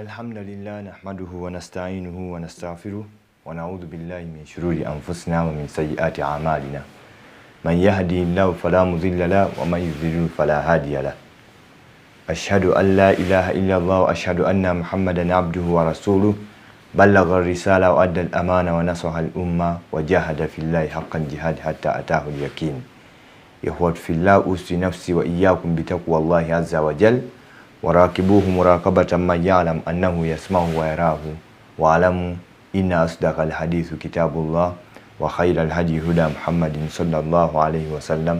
الحمد لله نحمده ونستعينه ونستغفره ونعوذ بالله من شرور أنفسنا ومن سيئات أعمالنا من يهدي الله فلا مضل له ومن يضلل فلا هادي له أشهد أن لا إله إلا الله وأشهد أن محمدا عبده ورسوله بلغ الرسالة وأدى الأمانة ونصح الأمة وجاهد في الله حقا جهاد حتى أتاه اليقين. إخوة في الله، أوصي نفسي وإياكم بتقوى الله عز وجل، وراقبوه مراقبة من يعلم أنه يسمعه ويراه، واعلموا إن أصدق الحديث كتاب الله، وخير الهدي هدى محمد صلى الله عليه وسلم،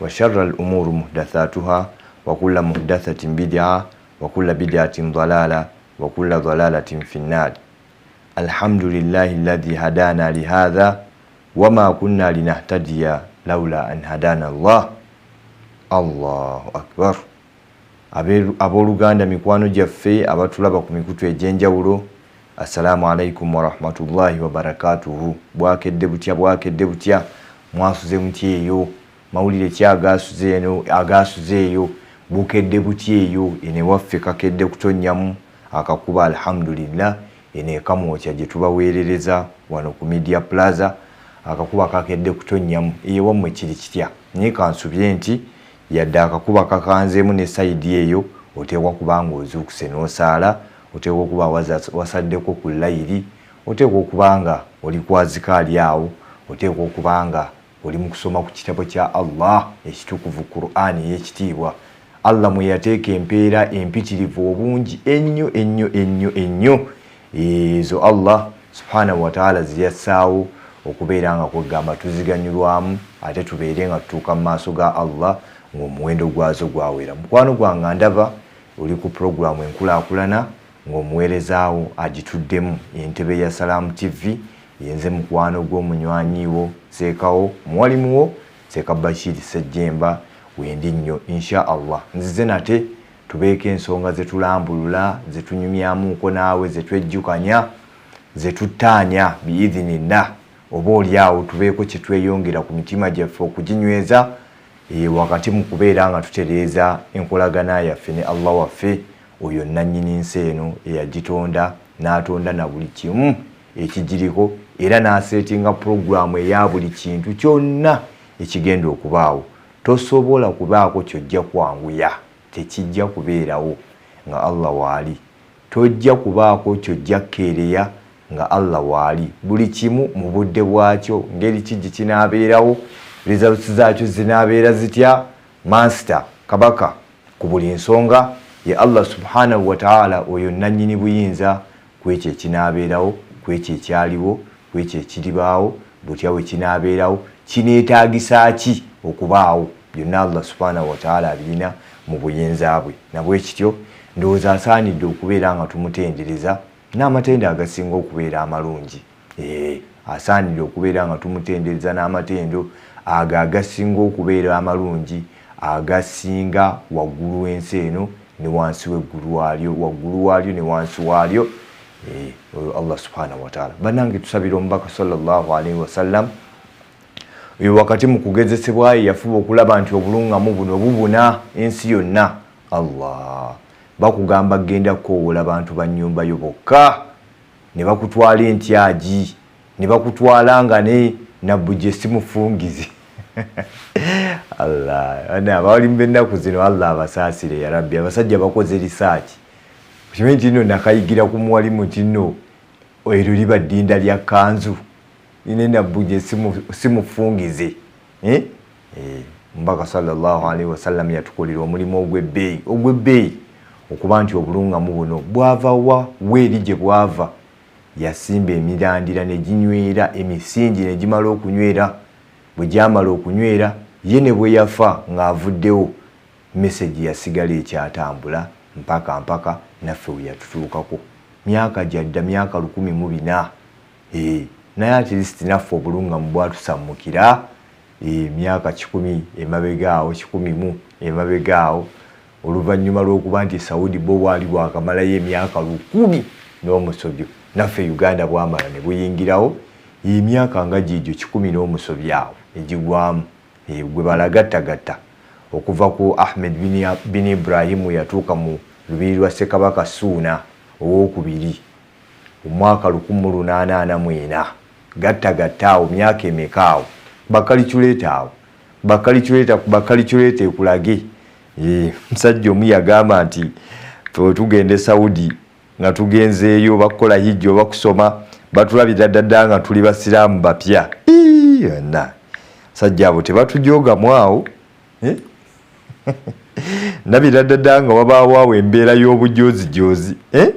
وشر الأمور محدثاتها، وكل محدثة بدعة، وكل بدعة ضلالة، وكل ضلالة في النار. الحمد لله الذي هدانا لهذا وما كنا لنهتدي لولا أن هدانا الله. الله أكبر. Abooluganda, mikwano gyaffe abatulaba ku mikutu egy'enjawulo, assalaamu alaikum warahmatullahi wabarakatuhu. Bwakedde butya? Bwakedde butya? Mwasuze mutya eyo? Mawulire ki agasuze eno, agasuze eyo? Bukedde butya eyo? Eno ewaffe kakedde kutonnyamu akakuba, alhamdulillah. Eno ekamwokya gye tubaweerereza wano ku Media Plaza, akakuba kakedde kutonnyamu. Eyo wammwe kiri kitya? Naye kansubye nti yadde akakuba kakanzeemu ne side eyo, oteekwa kuba nga ozuukuse n'osaala, oteekwa okuba wasaddeko ku layiri, oteekwa okuba nga oli kwazikaali awo, oteekwa okuba nga oli mu kusoma ku kitabo kya Allah ekitukuvu, Qur'ani ey'ekitiibwa, Allah mwe yateeka empeera empitirivu obungi ennyo ennyo ennyo ennyo, ezo Allah subhanahu wataala zeyassaawo okubeera nga kwegamba tuziganyulwamu, ate tubeere nga tutuuka mu maaso ga Allah ng'omuwendo gwazo gwawera. Mukwano gwange, ndaba oli ku puroguramu Enkulaakulana, ng'omuweerezaawo agituddemu entebe ya Salaamu TV yenze mukwano gw'omunywanyiwo Seekawo muwalimuwo Seeka Bashiri Sejjemba. Wendi nnyo, insha Allah nzize nate tubeeko ensonga zetulambulula, zetunyumyamuuko naawe, zetwejjukanya, zetuttaanya biidhinillah. Oba oliawo tubeeko kyetweyongera ku mitima gyaffe okuginyweza wakati mu kubeera nga tutereeza enkolagana yaffe ne Allah waffe, oyo nannyini nsi eno eyagitonda n'atonda na buli kimu ekigiriko, era n'aseetinga puroguramu eya buli kintu kyonna ekigenda okubaawo. Tosobola kubaako kyojja kwanguya, tekijja kubeerawo nga Allah waali. Tojja kubaako kyojja kkeereya nga Allah waali. Buli kimu mu budde bwakyo, ngeri ki gye kinaabeerawo, results zaakyo zinaabeera zitya, master kabaka ku buli nsonga ye Allah subhanahu wataala, oyo nannyini buyinza ku ekyo ekinaabeerawo, ku ekyo ekyaliwo, ku ekyo ekiribaawo, butya bwe kinaabeerawo, kineetaagisa ki okubaawo, byonna Allah subhanahu wataala abirina mu buyinza bwe. Nabwe kityo ndowooza asaanidde okubeera nga tumutendereza n'amatendo agasinga okubeera amalungi. Asaanidde okubeera nga tumutendereza n'amatendo ago agasinga okubeera amalungi, agasinga waggulu w'ensi eno ne wansi w'eggulu waalyo, waggulu waalyo ne wansi waalyo, oyo Allah subhanahu wataala. Bannange, tusabira omubaka sallallahu alaihi wasallam, oyo wakati mu kugezesebwayo yafuba okulaba nti obulungamu buno bubuna ensi yonna. Allah bakugamba genda kukowoola bantu ba nnyumba yo bokka, ne bakutwala entyagi, ne bakutwala nga ne nabbujje simufungize. Allah, abalimu b'ennaku zino, Allah abasaasire ya rabbi. Abasajja bakoze research. Okimanyi nti nno nakayigira ku muwalimu nti nno eryo liba ddinda lya kanzu ine nabbujje simufungize, eh? Omubaka sallallahu alaihi wasallam yatukolera omulimu ogw'ebbeeyi, ogw'ebbeeyi, okuba nti obulungamu buno bwava wa weeri gye bwava. Yasimba emirandira ne ginywera, emisingi ne gimala okunywera. Bwe gyamala okunywera, ye ne bwe yafa ng'avuddewo, message yasigala ekyatambula mpaka mpaka naffe we yatutuukako. Myaka gyadda, myaka 1400, naye at least naffe obulungamu bwatusammukira emyaka 100 emabega awo, 100 mu emabega awo, oluvannyuma lw'okuba nti Saudi bo bwali bwakamalayo emyaka 1000 n'omusobyo, naffe Uganda bwamala ne buyingirawo emyaka nga giigyo 100 n'omusobyo awo egigwamu, gwe balagattagatta okuva ku Ahmed bin Ibrahimu yatuuka mu lubiri lwa Ssekabaka Suuna. Owokubiri omwaka 1844. Gatta gatta awo myaka emeka awo? Bakaliculeta awo, bakaliculeta, bakaliculeta ekulage. Musajja omu yagamba nti tugenda e Saudi, nga tugenzeeyo bakukola hijja oba kusoma, batulabira ddadda nga tuli basiraamu bapya. Yonna sajja abo tebatujogamu awo, eh? Ndabira ddadda nga wabaawo awo embeera y'obujozijozi, eh?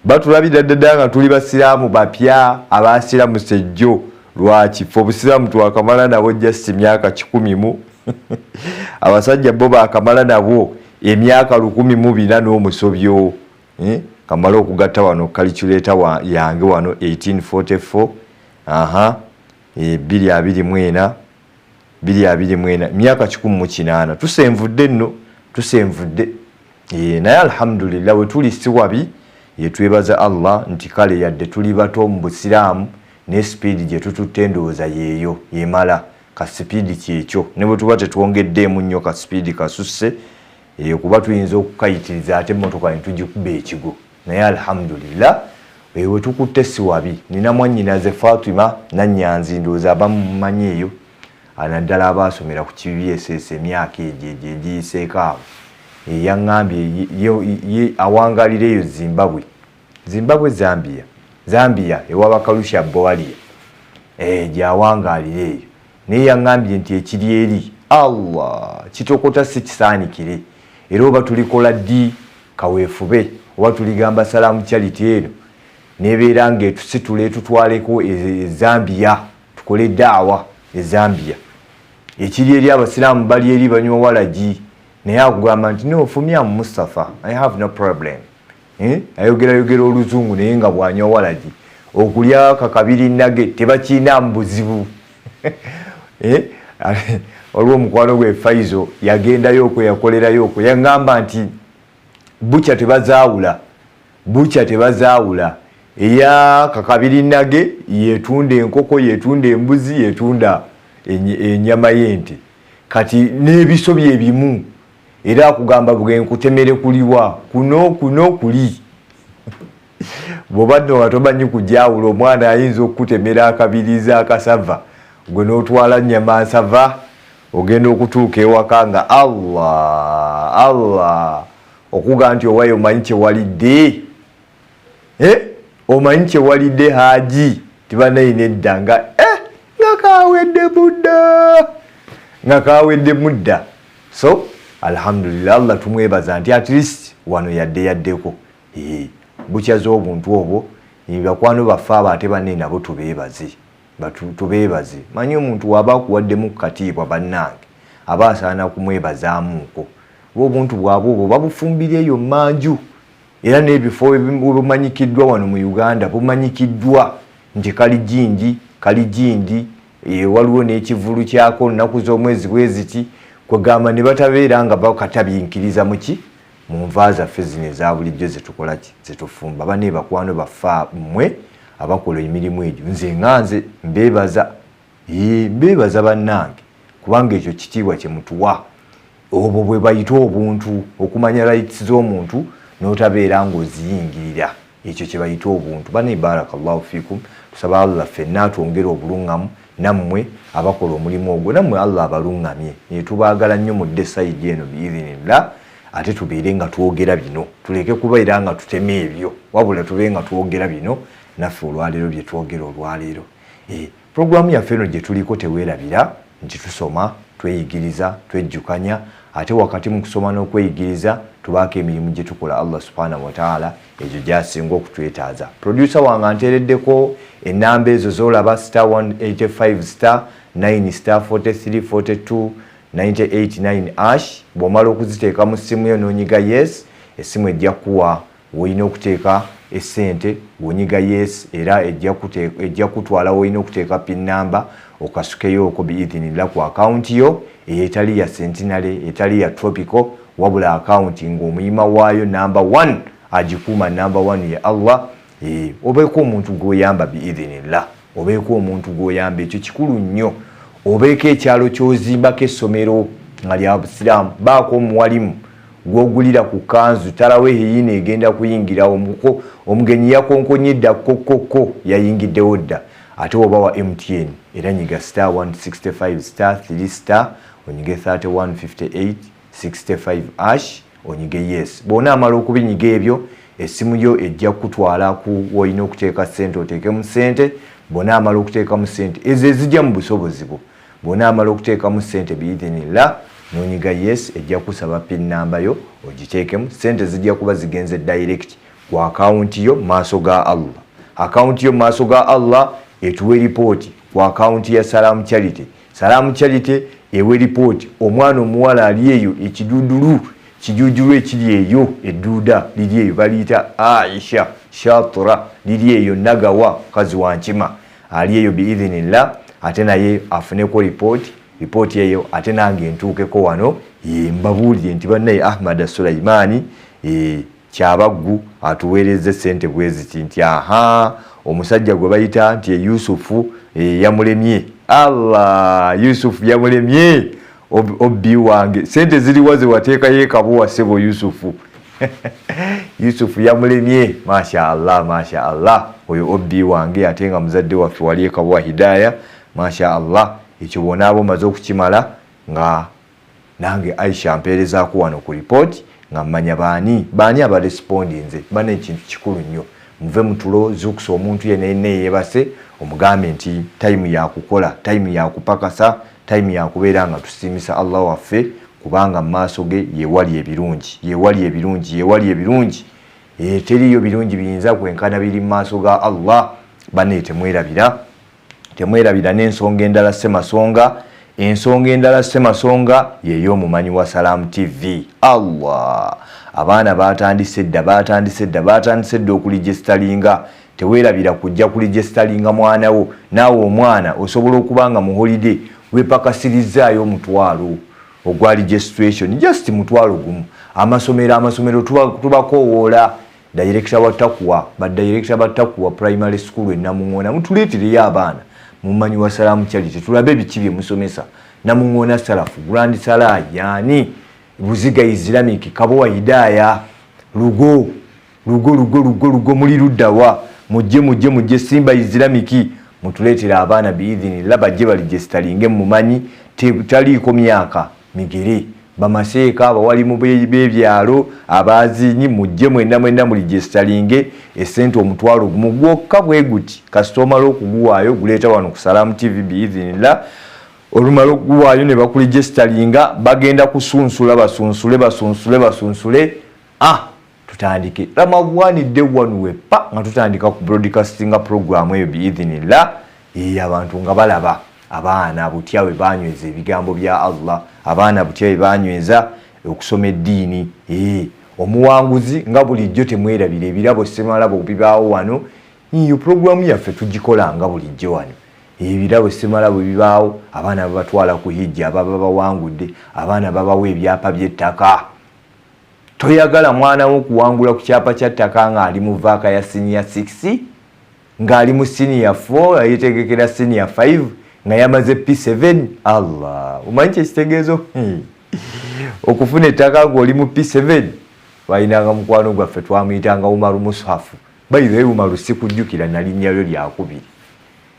Batulabira ddadda nga tuli basiraamu bapya abasiramuse ejjo. Lwaki? Fe obusiraamu twakamala nabo just myaka 100 mu, abasajja bo bakamala nabwo emyaka 1400 n'omusobyo, eh? Kamale okugatta wano calculator yange wano, 1844, aha, 224, 224, myaka 180. Tusenvudde nno, tusenvudde. Naye alhamdulillah, we tuli si wabi. Yetwebaza Allah nti kale yadde tuli bato mu busiraamu, ne sipiidi gye tututte endowooza yeeyo emala ka sipiidi kyekyo, ne bwe tuba tetwongeddeemu nnyo ka sipiidi kasusse, kuba tuyinza okukayitiriza ate emmotoka ne tugikuba ekigo. Naye alhamdulillah, we tukutte si wabi. Nina mwannyinaze Fatima Nannyanzi, ndowooza abamu mumanyi eyo, naddala abaasomera ku kiBSS emyaka egyo egyo egiyiseeko awo. Yaŋŋambye awangalira eyo Zimbabwe, Zimbabwe, Zambia, Zambia, ewabakalusha Bowalia, gyawangalira eyo. Naye yaŋŋambye nti ekiri eri Allah kitokota si kisaanikire. Era oba tulikola ddi kaweefube, oba tuligamba Salaamu Charity eno nebeera ngaetusitula etutwaleko e Zambia, tukole daawa e Zambia. Ekiri eri abasiraamu bali eri banywa walagi, naye akugamba nti, "No, for me am Mustafa, I have no problem." Eh? Ayogerayogera oluzungu, naye nga bwanywa walagi, okulya kakabiri nage tebakiinamu buzibu. Eh? Waliwo omukwano gwe Faizo yagendayo okwo, yakolerayo okwo, yaŋŋamba nti bukya tebazaawula, bukya tebazaawula. Eya kakabiri nage yetunda enkoko, yetunda embuzi, yetunda enyama y'ente, kati n'ebiso byebimu. Era akugamba bwenkutemere kuliwa, kuno kuno kuli. Bw'obadde nga tomanyi kujawula, omwana ayinza okukutemera akabirizi akasava, gwe n'otwala nyama nsava. Ogenda okutuuka ewaka nga Allah Allah okuga nti, "Owaye, omanyi kyewalidde? Eh? Omanyi kyewalidde, Haji?" Tibanayina edda nga, eh, nga kawedde mudda, nga kawedde mudda. So alhamdulillah, Allah tumwebaza nti at least wano yadde yaddeko. Eh, bukya z'obuntu obwo, bakwano baffe abo ate banne nabo tubeebaze, tubeebaze. Manyi omuntu waba akuwaddemu kukatiibwa, bannange, aba asaana kumwebazaamuuko. Oba obuntu bwabwe obwo babufumbira eyo mmanju, era n'ebifo webumanyikiddwa wano mu Uganda bumanyikiddwa nti kali gindi, kali gindi. Waliwo n'ekivulu kyako olunaku z'omwezi bwe ziti, kwegamba ne batabeera nga bakatabinkiriza muki mu nva zaffe zino eza bulijjo zetukola ki, zetufumba. Bane bakwano baffe mmwe abakola emirimu egyo, nze nga nze mbeebaza, mbeebaza bannange, kubanga ekyo kitiibwa kyemutuwa. Obwo bwe bayita obuntu, okumanya rights z'omuntu n'otabeera ng'oziyingirira. Ekyo kye bayita obuntu. Bane, barakallahu fikum. Tusaba Allah ffenna atwongere obuluŋŋamu, nammwe abakola omulimu ogwo, nammwe Allah abaluŋŋamye. Tubaagala nnyo, mudde side eno biidhinillah, ate tubeere nga twogera bino, tuleke kubeera nga tutema ebyo, wabula tube nga twogera bino naffe olwaleero bye twogera olwaleero. Puroguramu yaffe eno gye tuliko, teweerabira nti tusoma, tweyigiriza, twejjukanya, ate wakati mu kusoma n'okweyigiriza tubaako emirimu gye tukola Allah subhanahu wataala egyo gyasinga okutwetaaza. Producer wange anteereddeko enamba ezo zolaba, star 185 star 9 star 43 42 989 hash. Bw'omala okuziteeka mu ssimu yo n'onyiga yes, essimu ejja kuwa woolina okuteeka essente. Bw'onyiga yes, era ejja kutwala woolina okuteeka PIN number, okasukeyo okwo biidhinillah ku akawunti yo eyo etali ya Centenary, etali ya Tropical, wabula akawunti ng'omuyima waayo number 1 agikuuma number 1 ye Allah. Obeeko omuntu gw'oyamba biidhinillah, obeeko omuntu gw'oyamba, ekyo kikulu nnyo. Obeeko ekyalo ky'ozimbako essomero nga lya busiraamu, baako omuwalimu. Gwogulira ku kanzu tarawehi yiino egenda kuyingirawo. Omugenyi yakonkonye dda, kokoko yayingiddewo dda. Ate oba wa MTN era nyiga star 165 star 3 star, onyige 3158 65 hash, onyige yes. Bw'onaamala okubinyiga ebyo, essimu yo ejja kutwala ku woolina okuteeka ssente, oteekemu ssente. Bw'onaamala okuteekamu ssente ezo ezijja mu busobozi bwo, bw'onaamala okuteekamu ssente biidhinillah, n'onyiga yes, ejja kusaba PIN namba yo ogiteekemu. Ssente zijja kuba zigenze direct ku akawunti yo maaso ga Allah. Akawunti yo maaso ga Allah etuwe ripooti ku akawunti ya Salamu Charity. Salamu Charity ewe ripooti omwana omuwala ali eyo ekidudulu kijujulu ekiri eyo, edduuda liri eyo baliyita Aisha Shatra, liri eyo Nagawa, mukazi wa Nkima ali eyo biidhinillah, ate naye afuneko ripooti. Ripooti eyo ate nange entuukeko wano mbabuulire nti bannaye Ahmada Sulaimaani Kyabaggu atuweerezza essente bwe ziti, nti aha, omusajja gwe bayita nti e Yusufu yamulemye. Allah, Yusufu yamulemye obbi wange, sente ziriwa ze wateekayo ekabuwa ssebo Yusufu? Yusufu yamulemye, masha Allah, masha Allah. Oyo obbi wange ate nga muzadde waffe wali ekabuwa Hidaya, masha Allah. Ekyo bw'onaaba omaze okukimala, nga nange Aisha mpeerezaako wano ku ripooti, nga mmanya baani baani abarespondinze. Bana, ekintu kikulu nnyo, muve mutulo, zuukusa omuntu yenna yenna eyeebase, omugambe nti time yakukola, time yakupakasa, time yakubeera nga tusiimisa Allah waffe, kubanga mu maaso ge yewali ebirungi, yewali ebirungi, yewali ebirungi. Teriyo birungi biyinza kwenkana biri mu maaso ga Allah. Bane, temwerabira, temwerabira n'ensonga endala ssemasonga. Ensonga endala ssemasonga yey'omumanyi wa Salaamu TV. Allah, abaana batandise dda, batandise dda, batandise dda okuregisteringa. Teweerabira kujja kuregisteringa mwana wo. Naawe omwana osobola okuba nga mu holiday wepakasirizaayo 10,000 ogwa registration, just 10,000. Amasomero, amasomero tubakoowoola. Director wa Takuwa, badirector ba Takuwa Primary School enamuŋoona, mutuleetereyo abaana mumanyi wa Salaamu Charity, tulabe biki bye musomesa. Namuŋoona Salafu, Grand Salah, yani Buziga Islamic, Kabowa Hidaya, Lugo, Lugo, Lugo, Lugo, Lugo, muli luddawa? Mujje, mujje, mujje. Simba Islamic, mutuleetere abaana biidhinillah, bajje baregisteringe. Mumanyi taliiko myaka migere. Bamaseeka, abawalimu b'ebyalo, abazinyi, mujje mwenna mwenna muregisteringe. Esente 10,000 gwokka bwe guti, kasita omala okuguwaayo, guleeta wano ku Salaamu TV biidhinillah. Olumala okuguwaayo ne bakuregisteringa, bagenda kusunsula, basunsule, basunsule, basunsule. Ah, tutandike Ramadhani day one wepa nga tutandika ku broadcastinga program eyo biidhinillah. Abantu nga balaba abaana butya bwe banyweza ebigambo bya Allah, abaana butya bwe banyweza okusoma eddiini. Omuwanguzi nga bulijjo, temwerabira ebirabo ssemalabo bibaawo wano. Iyo programu yaffe tugikola nga bulijjo wano. Ebirabo ssemalabo bibaawo, abaana babatwala ku hijja, ababa bawangudde, abaana babawa ebyapa by'ettaka. Toyagala mwana wo kuwangula ku kyapa kya ttaka ng'ali mu vac ya senior 6, ng'ali mu senior 4, ayetegekera senior 5, nga yamaze P7? Allah, omanyi kyekitegeeza okufuna ettaka ng'oli mu P7? Balinanga mukwano gwaffe, twamuyitanga Umaru Mushafu. Bayibe Umaru, sikujjukira nalinnya lyo lyakubiri,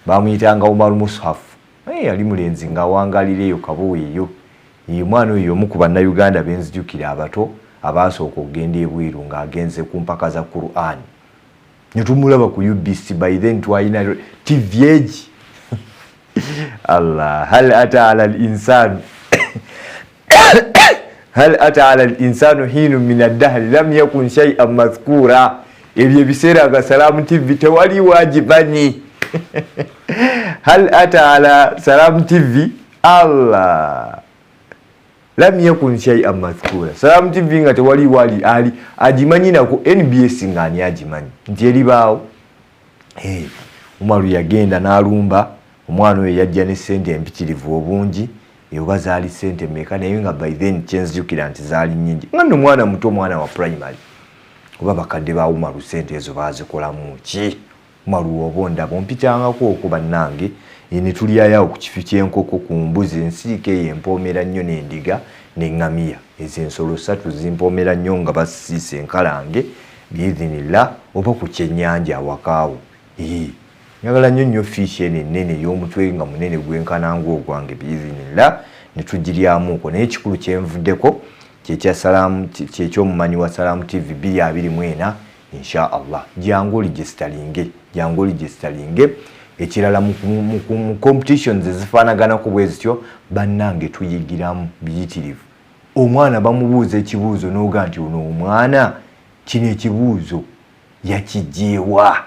bamuyitanga Umaru Mushafu. Yali mulenzi ng'awangalira eyo Kabowa eyo. Omwana oyo omu ku Bannayuganda benzijukira abato abaasooka okugenda ebweru ng'agenze ku mpaka za Quran, ne tumulaba ku UBC. By then twalina TV egi. Allah, hal ata ala linsanu, hal ata ala linsanu hinu min addahri lam yakun shaian madhkura. Ebyo ebiseera nga Salaamu TV tewali wagimanyi. Hal ata ala Salaamu TV, Allah, lam yakun shaian madhkura. Salaamu TV nga tewali wali ali agimanyi, nako NBS nga ani agimanyi nti eribaawo. Hey, Umaru yagenda n'alumba omwana oyo, yajja ne sente empitirivu obungi. Oba zaali sente meka, naye nga by then kyenzijukira nti zaali nyingi, nga nno mwana muto, omwana wa primary. Oba bakadde ba Umaru sente ezo baazikolamu ki? Umaru, oba ondaba, ompitangako okwo bannange, ne tulyayawo ku kifi ky'enkoko, ku mbuzi ensiika eyo empoomera nnyo n'endiga. N'eŋŋamiya. Ezo ensolo ssatu zimpoomera nnyo nga basiise enkalange biidhinillah oba ku kyennyanja awakaawo. Ee, njagala nnyo nnyo fiishi eno ennene ey'omutwe nga munene gwenkana ng'ogwange biidhinillah ne tugiryamuuko. Naye ekikulu kye nvuddeko kyekya Salaamu, kyeky'omumanyi wa Salaamu TV 2024 insha Allah. Jangu oligestalinge, jangu oligestalinge. Ekirala mu competitions ezifaanaganako bwe zityo, bannange tuyigiramu biyitirivu. Omwana bamubuuza ekibuuzo n'oga nti ono omwana kino ekibuuzo yakiggyewa?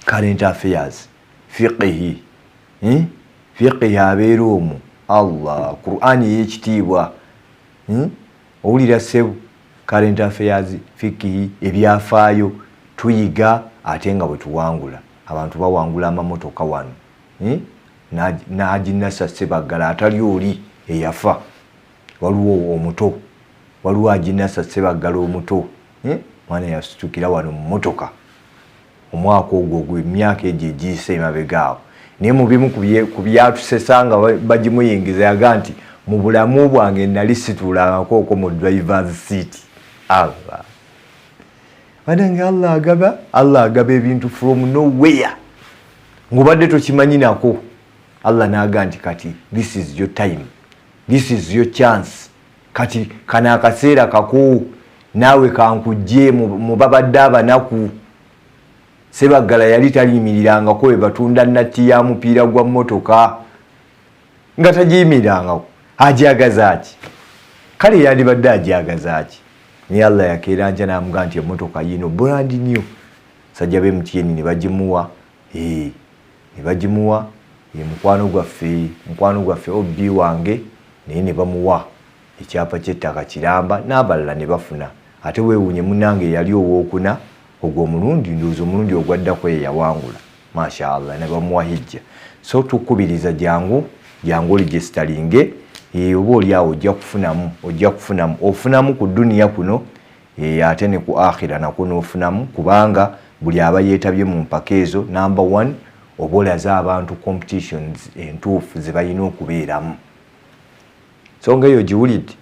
Current affairs, fiqihi, eh? Fiqihi abeera omwo, Allah, Qur'ani ey'ekitiibwa, Owulira ssebo, current affairs, fiqihi, ebyafaayo tuyiga ate nga bwe tuwangula. Abantu bawangula amamotoka wano, eh? N'Haji Nasser Ssebaggala atali oli eyafa, waliwo omuto, waliwo Haji Nasser Ssebaggala omuto, eh? Mwana yasitukira wano mu mmotoka omwaka ogwo ogwo emyaka egyo egiyise emabega awo. Naye mu bimu ku byatusesa nga bagimuyingiza, yaga nti mu bulamu bwange nali situulangako okwo mu driver's seat. Allah banange, Allah agaba, Allah agaba ebintu from nowhere ng'obadde tokimanyi nako. Allah n'aga nti kati this is your time, this is your chance, kati kano akaseera kako naawe kankujje mu babadde abanaku. Sebaggala yali taliyimirirangako we batunda natti ya mupiira gwa mmotoka, nga tagiyimirirangako. Ajagaza ki? Kale yandibadde ajagaza ki? Naye Allah yakeera nja n'amugaa nti emmotoka yiino brand new. Sajja be MTN ne bagimuwa, ne bagimuwa mukwano gwaffe, mukwano gwaffe ob wange, naye ne bamuwa ekyapa ky'ettaka kiramba, n'abalala ne bafuna. Ate weewuunye munnange eyali owookuna ogwo omulundi, ndowooza omulundi ogwaddako ye yawangula, masha Allah, ne bamuwa hijja. So tukubiriza, jangu, jangu oligestalinge, oba oli awo ojja kufunamu, ojja kufunamu, ofunamu ku duniya kuno, ate ne ku akhira nakwo n'ofunamu, kubanga buli aba yeetabye mu mpaka ezo, number one, oba olaze abantu competitions entuufu ze balina okubeeramu. So nga eyo giwulidde,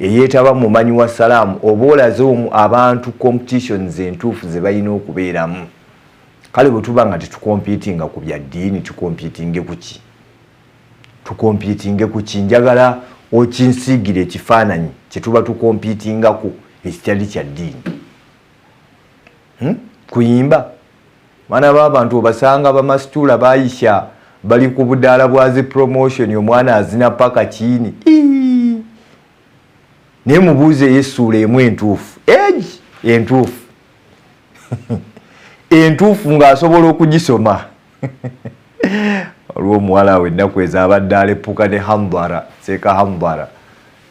eyeetaba mumanyi wa Salaamu, oba olaze abantu competitions entuufu ze balina okubeeramu. Kale bwe tuba nga tetukompitinga ku bya ddiini, tukompitinge ku ki? Tukompitinge ku ki? Njagala okinsiigire ekifaananyi kye tuba tukompitingako ekitali kya ddiini, Kuyimba. Baana b'abantu obasanga bamasituula bayisha bali ku budaala bwa zi promotion, omwana azina paka kiini, naye mubuuze ey'essuula emu entuufu, egi entuufu entuufu ng'asobola okugisoma. Waliwo omuwala awo ennaku ezo abadde alepuka ne Hambara, Seeka Hambara,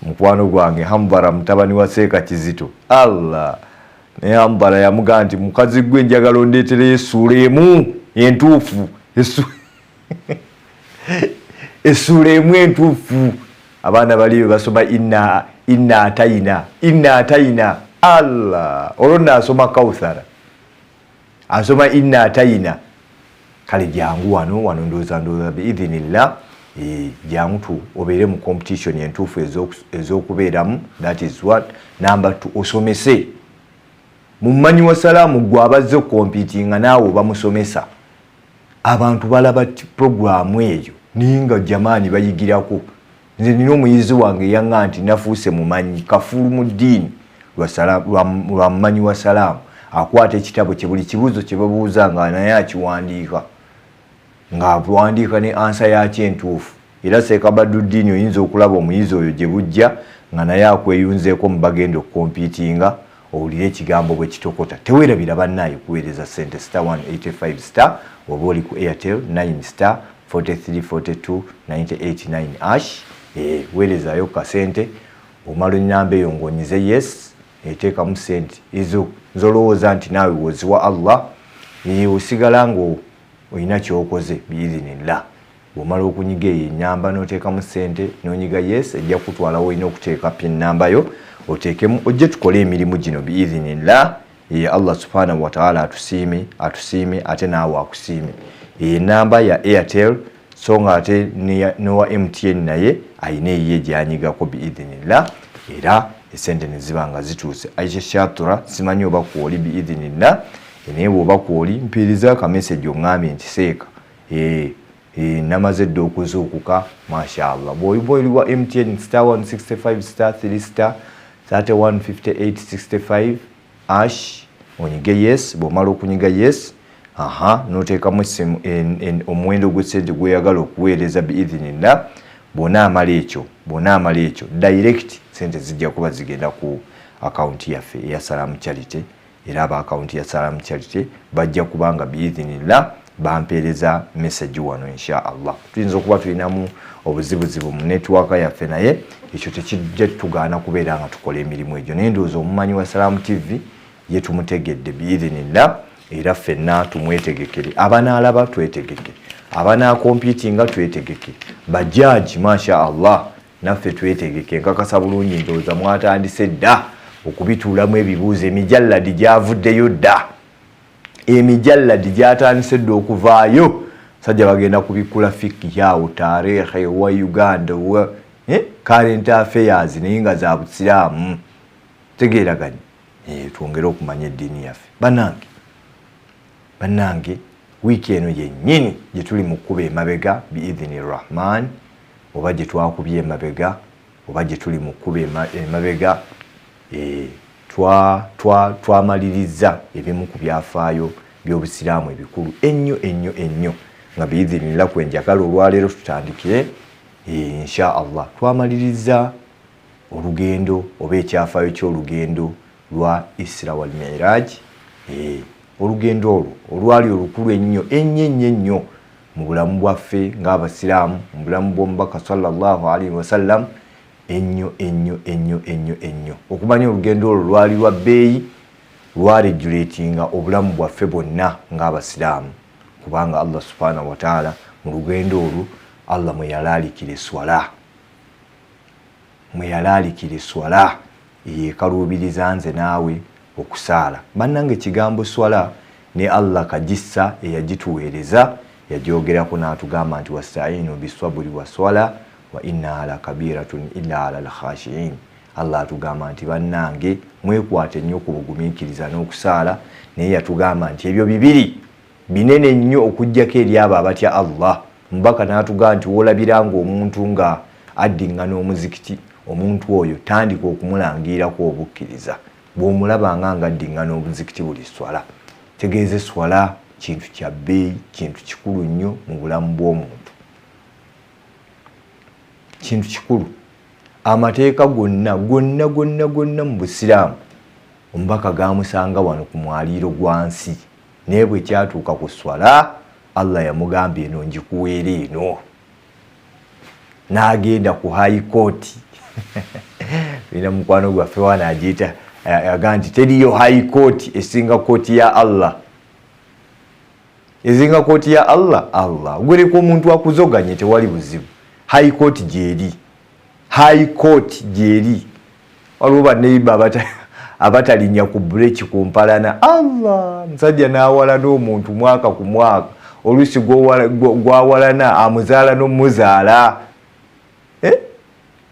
mukwano gwange Hambara, mutabani wa Seeka Kizito. Allah, naye Hambara yamugaa nti mukazi gwe njagala ondeetereyo essuula emu entuufu, essuula emu entuufu. Abaana bali be basoma inna inna atayina, inna atayina. Allah, olwo nno asoma Kauthara, asoma inna atayina. Kale jangu wano, wano ndowooza biidhinillah, jangu tu obeere mu competition entuufu ez'okubeeramu. That is what. Number two, osomese mumanyi wa Salaamu. Gwe abazze okukompitinga naawe oba musomesa, abantu balaba programu eyo naye nga jamaani bayigirako. Nze nina omuyizi wange yaŋŋa nti nafuuse mumanyi kafuulu mu ddiini lwa mumanyi wa Salaamu. Akwata ekitabo kye, buli kibuuzo kye babuuza nga naye akiwandiika, ng'awandiika ne answer yakyo entuufu. Era Seeka Baduddiini, oyinza okulaba omuyizi oyo gye bujja nga naye akweyunzeeko mu bagenda okukompitinga, owulire ekigambo bwe kitokota. Teweerabira bannaaye kuweereza ssente star 185 star, oba oli ku Airtel 9 star 43 42 989 hash. Weerezaayo kasente, omala enamba eyo ng'onyize yes, eteekamu sente ezo. Nze olowooza nti naawe woziwa Allah, osigala nga olina kyokoze biidhinillah. Bw'omala okunyiga eyo ennyamba n'oteekamu ssente n'onyiga yes, ejja kukutwala woolina okuteeka pin namba yo, oteekemu ojje tukole emirimu gino biidhinillah. Ye Allah subhanahu wataala atusiime, atusiime, ate naawe akusiime. Eyo enamba ya Airtel So nga ate nowa MTN naye ayina eyiye gyanyigako biidhinillah, era esente neziba nga zituuse. Aisha Shatura, simanyi oba kwoli, biidhinillah, naye bwoba kwoli mpiiriza akameseji oŋŋambye nti seeka namaze dda okuzuukuka. Mashallah, bw'oba oli wa MTN, star 165 star 3 star 315865 hash, onyige yes. Bw'omala okunyiga yes, aha, noteekamu omuwendo gw'essente gweyagala okuweereza biidhinillah. Bw'onaamala ekyo, direct sente zijja kuba zigenda ku akawunti yaffe eya Salamu Charity, era aba akawunti ya Salamu Charity bajja kubanga biidhinillah bampeereza message wano insha Allah. Tuyinza okuba tulinamu obuzibuzibu mu network yaffe, naye ekyo tekijja tugaana kubeera nga tukola emirimu egyo. Naye ndowooza omumanyi wa Salamu TV ye tumutegedde biidhinillah, era ffenna tumwetegekere. Abanaalaba twetegeke, abanaakompitinga twetegeke, bajaji masha Allah naffe twetegeke. Nkakasa bulungi ndowooza mwatandise dda okubituulamu ebibuuzo. Emijalladi gyavuddeyo dda, emijalladi gyatandise dda okuvaayo. Sajja bagenda kubikkula fikihi awo, tareekhe wa Uganda wa current affairs, naye nga za busiraamu. Tegeeraganye, twongere okumanya eddiini yaffe. Bannange, bannange, wiiki eno yennyini gye tuli mu kkuba emabega biidhini Rahman, oba gye twakubye emabega, oba gye tuli mu kkuba emabega, twamaliriza ebimu ku byafaayo by'obusiraamu ebikulu ennyo ennyo ennyo, nga biidhinillah kwe njagala olwaleero tutandikire insha Allah. Twamaliriza olugendo oba ekyafaayo ky'olugendo lwa Isra wal Miraj, olugendo olwo olwali olukulu ennyo ennyo ennyo ennyo mu bulamu bwaffe ng'abasiraamu, mu bulamu bw'omubaka sallallahu alaihi wasallam, ennyo ennyo ennyo ennyo ennyo. Okumanya olugendo olwo lwali lwa bbeeyi, lwaregulatinga obulamu bwaffe bwonna ng'abasiraamu, kubanga Allah subhanahu wataala mu lugendo olwo Allah mwe yalaalikira eswala, mwe yalaalikira eswala eyekaluubiriza nze naawe okusaala. Bannange, ekigambo swala ne Allah kagissa eyagituweereza yagyogerako n'atugamba nti wastainu bisaburi waswala wa innaha lakabiratun illa ala lkhashiin. Allah atugamba nti bannange, mwekwate nnyo ku bugumiikiriza n'okusaala, naye yatugamba nti ebyo bibiri binene nnyo okugjako eri abo abatya Allah. Mubaka n'atugamba nti woolabiranga omuntu nga addiŋŋana omuzikiti, omuntu oyo tandika okumulangiirako obukkiriza. Bw'omulabanga nga addiŋŋana omuzikiti buli swala, tegeeza eswala kintu kya bbeeyi, kintu kikulu nnyo mu bulamu bw'omuntu, kintu kikulu. Amateeka gonna gonna gonna gonna mu busiraamu omubaka gamusanga wano ku mwaliiro gwa nsi, naye bwe kyatuuka ku swala, Allah yamugamba eno njikuweera eno, n'agenda ku high court. Ina mukwano gwaffe wana agiyita aga nti teriyo high court esinga kooti ya Allah, ezinga kooti ya Allah. Allah gwereka omuntu akuzoganye, tewali buzibu, high court gyeri, high court gyeri. Waliwo baneiba abatalinnya ku bureki ku mpalana. Allah, musajja n'awalana omuntu mwaka ku mwaka, oluusi gwawalana amuzaala n'omuzaala, eh?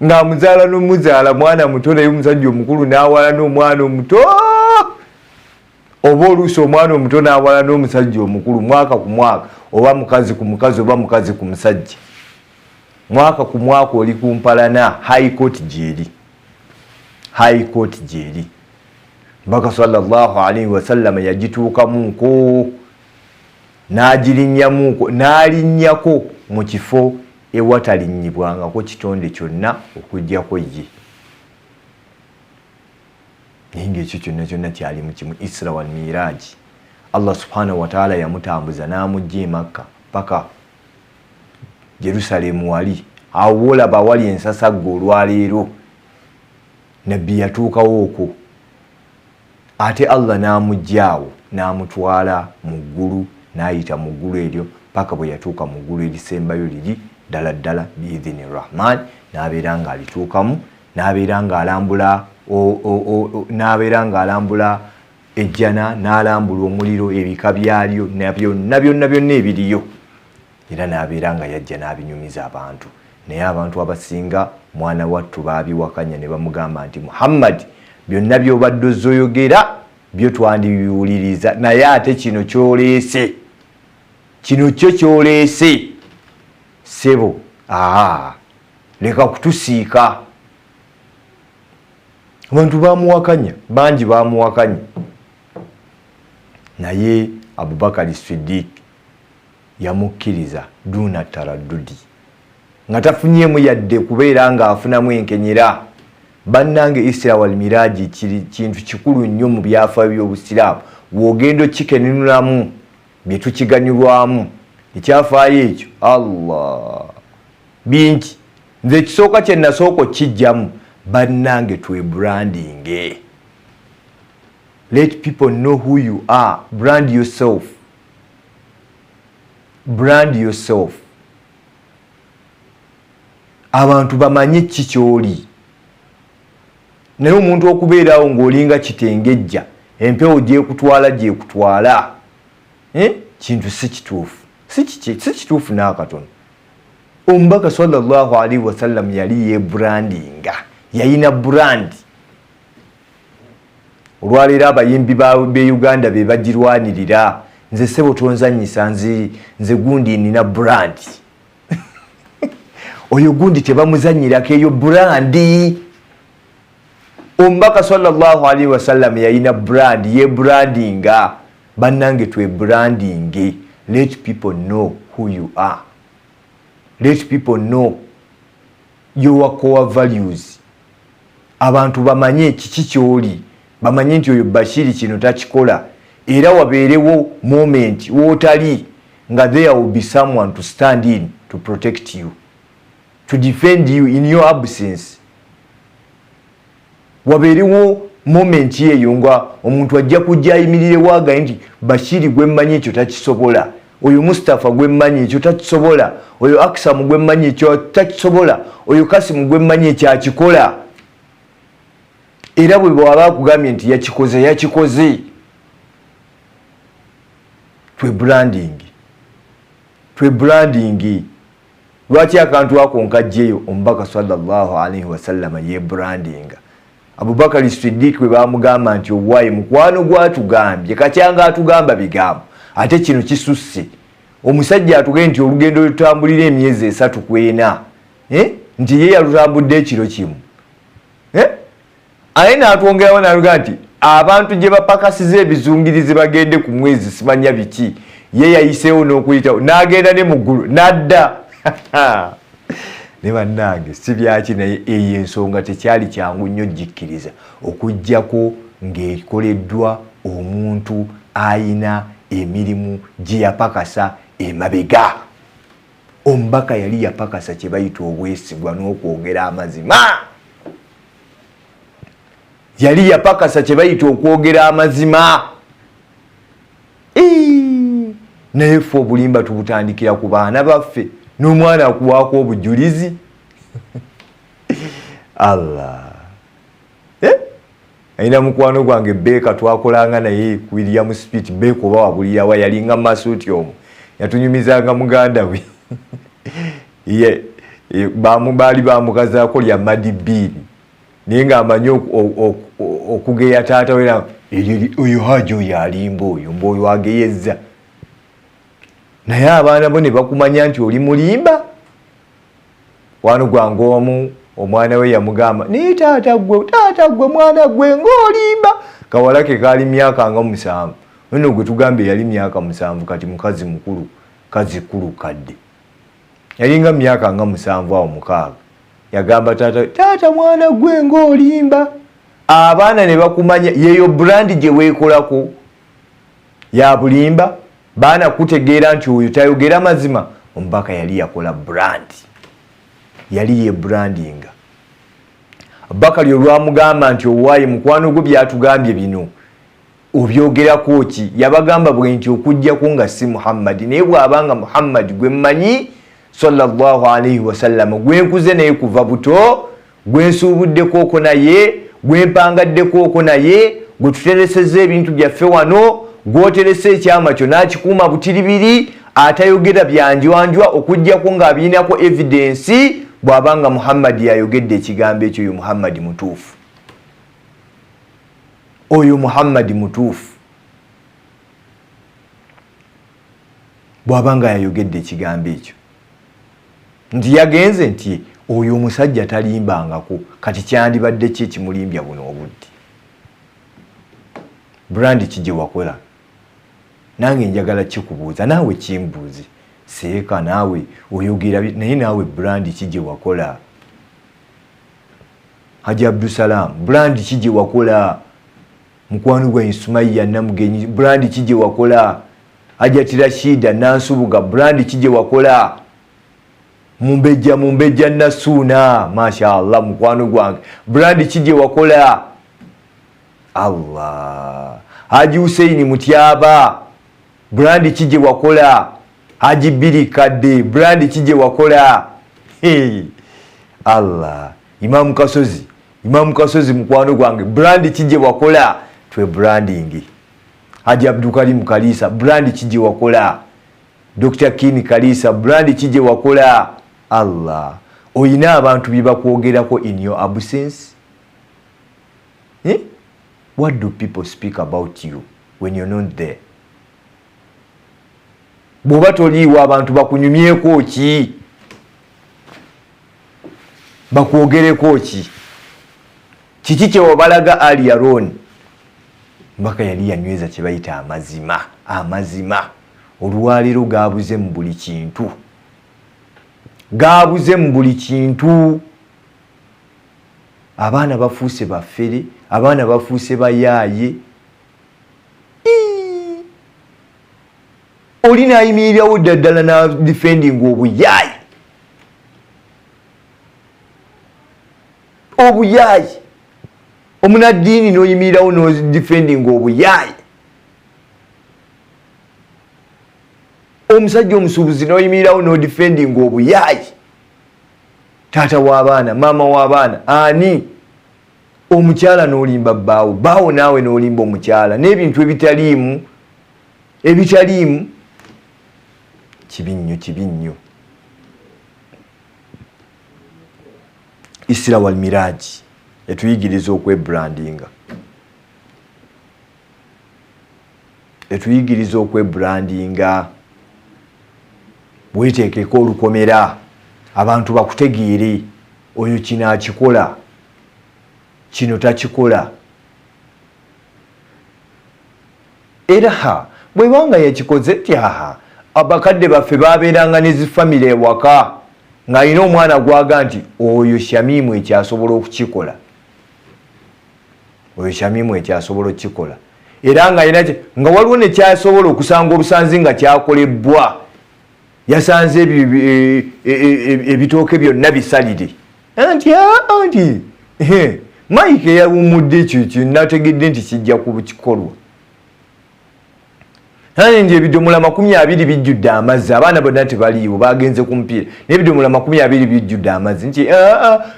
Ng'amuzaala n'omuzaala mwana muto, naye omusajja omukulu n'awalana omwana omuto, oba oluusi omwana omuto n'awalana omusajja omukulu mwaka ku mwaka, oba mukazi ku mukazi, oba mukazi ku musajja, mwaka ku mwaka oli ku mpalana. High court gyeri, high court gyeri. Mbaka sallallahu alaihi wasallama yagituukamuko n'agirinnyamuko, n'alinnyako mu kifo ewatalinnyibwangako kitonde kyonna okugjako ye, naye ngaekyo kyonna kyonna kyali mu kimu, Isra wal Miraji. Allah subhanahu wataala yamutambuza n'amugja e Makka paka Jerusalemu, wali awo wolaba awali ensasagga olwaleero. Nabbi yatuukawo okwo, ate Allah n'amuggyaawo n'amutwala mu ggulu, n'ayita mu ggulu eryo paka bwe yatuuka mu ggulu erisembayo liri ddala ddala biidhini Rahman, n'abeera ng'alituukamu, n'abeera ng'alambula, n'abeera ng'alambula ejjana, n'alambula omuliro, ebika byalyo nabyonna byonna byonna ebiriyo. Era n'abeera nga yajja n'abinyumiza abantu, naye abantu abasinga mwana wattu baabiwakanya ne bamugamba nti, Muhammadi, byonna by'obadde ozzoyogera byo twandibiwuliriza, naye ate kino kyoleese, kino kyo kyoleese, ssebo, aa, leka kutusiika. Abantu bamuwakanya, bangi bamuwakanya, naye Abubakari Sidiik yamukkiriza duuna taraddudi, nga tafunyeemu yadde kubeera ng'afunamu enkenyera. Bannange, Isra wal Miraji kiri kintu kikulu nnyo mu byafaayo by'Obusiraamu. W'ogenda okikenenulamu bye tukiganyulwamu, ekyafaayo ekyo, Allah, bingi. Nze ekisooka kye nasooka okukijjamu, bannange, twebrandinge. Let people know who you are. Brand yourself, brand yourself. Abantu bamanye ki kyoli. Naye omuntu okubeerawo ng'olinga kitengejja, empewo gyekutwala gyekutwala, eh? Kintu si kituufu, si kituufu n'akatono. Omubaka sallallahu alaihi wasallam yali yebrandinga, yayina brand. Olwaleero abayimbi be Uganda be bagirwanirira. Nze sebo tonzanyisa, nze gundi nina brand, oyo gundi tebamuzanyirako, eyo brand. Omubaka sallallahu alaihi wasallam yayina brand, ye brandinga. Bannange, twebrandinge. Let people know who you are, let people know your core values. Abantu bamanye kiki kyoli, bamanye nti oyo Bashiri kino takikola. Era wabeerewo moment wootali nga there will be someone to stand in to protect you, to defend you in your absence. Wabeerewo moment eyo nga omuntu ajja kujja ayimirire waagaye nti Bashiri gwemmanyi ekyo takisobola, oyo Mustapha gwemmanyi ekyo takisobola, oyo Aksamu gwemmanyi ekyo takisobola, oyo Kasimu gwemmanyi ekyo akikola. Era bwe bwaba akugambye nti yakikoze, yakikoze. Twe branding, twe branding. Lwaki akantu ako nkajjeyo? Omubaka sallallahu alaihi wasallama ye brandinga. Abubakari Sidiik bwe bamugamba nti owaaye mukwano gwatugambye kacyanga atugamba bigambo, ate kino kisusse, omusajja atugambye nti olugendo lwetutambulira emyezi 3 ku 4, eh? Nti ye yalutambudde ekiro kimu, eh? Aye n'atwongerawo naluga nti abantu gye bapakasiza ebizungirizi bagende ku mwezi, simanya biki, ye yayiseewo n'okuyitawo n'agenda ne mu ggulu n'adda. Ne bannange, si byaki, naye eyo ensonga tekyali kyangu nnyo gikkiriza okugjako ng'ekoleddwa omuntu ayina emirimu gye yapakasa emabega. Omubaka yali yapakasa kye bayita obwesigwa n'okwogera amazima. Yali yapakasa kye bayita okwogera amazima. Naye ffe obulimba tubutandikira ku baana baffe, n'omwana akuwaako obujulizi. Allah, eh? Alina mukwano gwange Beeka, twakolanga naye ku William Spit. Beeka oba wabulirawa, yalinga masuuti omwo, yatunyumizanga muganda we ye baali bamukazaako lya Madibiini, naye ng'amanyi okugeya taata we, oyo haji oyo alimba, oyo mbaoyo ageyezza. Naye abaana bo ne bakumanya nti oli mulimba. Wano gwange omu omwana we yamugamba, naye taata gwe, taata gwe, mwana gwe ng'olimba. Kawala ke kaali myaka nga 7. Ono gwe tugambye yali myaka 7, kati mukazi mukulu, kazi kulu kadde, yalinga myaka nga 7 awo 6. Yagamba taata, taata mwana gwe ng'olimba. Abaana ne bakumanya yeyo brand gye weekolako ya bulimba, baana kutegeera nti oyo tayogera mazima. Omubaka yali yakola brand, yali ye brandinga. Bakali olwamugamba nti owaaye mukwano gwo byatugambye bino obyogerako ki, yabagamba bwe nti okugjako nga si Muhammadi, naye bw'abanga Muhammadi gwe mmanyi sallallahu alaihi wasallama, gwenkuze naye kuva buto, gwensuubuddekooko naye, gwempangaddekooko naye, gwe tuteresezza ebintu byaffe wano, gwoteresa ekyama kyo n'akikuuma butiribiri, Atayogera byanjwanjwa okuggyako ng'abirinako evidence. Bw'aba nga Muhammadi yayogedde ekigambo ekyo, oyo Muhammadi mutuufu, oyo Muhammadi mutuufu. Bw'aba nga yayogedde ekigambo ekyo nti yagenze, nti oyo omusajja talimbangako, kati kyandibadde ki ekimulimbya buno obudde? Brand ki gye wakola? Nange njagala kikubuuza, naawe kimbuuze. Seeka naawe oyogera, naye naawe brand ki gye wakola? Haji Abdusalam, brand ki gye wakola? Mukwano gwa Sumaiya Namugenyi, brand ki gye wakola? Hajati Rashida Nansubuga, brand ki gye wakola? Mumbejja, Mumbejja Nasuuna, mashallah, mukwano gwange, brand ki gye wakola? Allah. Haji Huseini Mutyaba, brand ki gye wakola? Haji Biri Kadde, brand ki gye wakola? Hey. Allah. Imamu Kasozi, Imamu Kasozi mukwano gwange, brand ki gye wakola? Twe branding. Haji Abdukarimu Kalisa, brand ki gye wakola? Dr Kini Kalisa, brand ki gye wakola? Allah. Oyina abantu bye bakwogerako in your absence, eh? What do people speak about you when you're not there? Bw'oba toliiwo, abantu bakunyumyeko ki? Bakwogereko ki? Kiki kyewabalaga ali aron? Mbaka yali yanyweza kye bayita amazima. Amazima olwaleero gabuze mu buli kintu, gabuze mu buli kintu. Abaana bafuuse bafere, abaana bafuuse bayaaye. Oli nayimirirawo dda ddala na defending obuyaayi, obuyaayi. Omunaddiini noyimirirawo no defending obuyaayi. Omusajja omusuubuzi noyimirirawo no defending obuyaayi. Taata w'abaana, maama w'abaana, ani omukyala n'olimba bbaawo, bbaawo naawe n'olimba omukyala n'ebintu ebitaliimu, ebitaliimu. Kibi nnyo, kibi nnyo. Isra wal Miraji etuyigiriza okwebrandinga, etuyigiriza okwebrandinga. Weteekeko olukomera, abantu bakutegeere, oyo kino akikola, kino takikola. Era ha, bwebanga yakikoze ti aha, abakadde baffe babeeranga ne zifamire ewaka ng'alina omwana gwaga nti oyo Shamimu ekyasobola okukikola, oyo Shamimu ekyasobola okukikola. Era nga alina nga waliwo nekyasobola okusanga obusanzi nga kyakolebwa, yasanze ebitooke byonna bisalire, nti nti Mike eyawummudde ekyo nategedde nti kijja kukikolwa. Nti ebidomola 20 bijjudde amazzi, abaana bonna tebaliiwo, bagenze ku mupiira, n'ebidomola 20 bijjudde amazzi, nti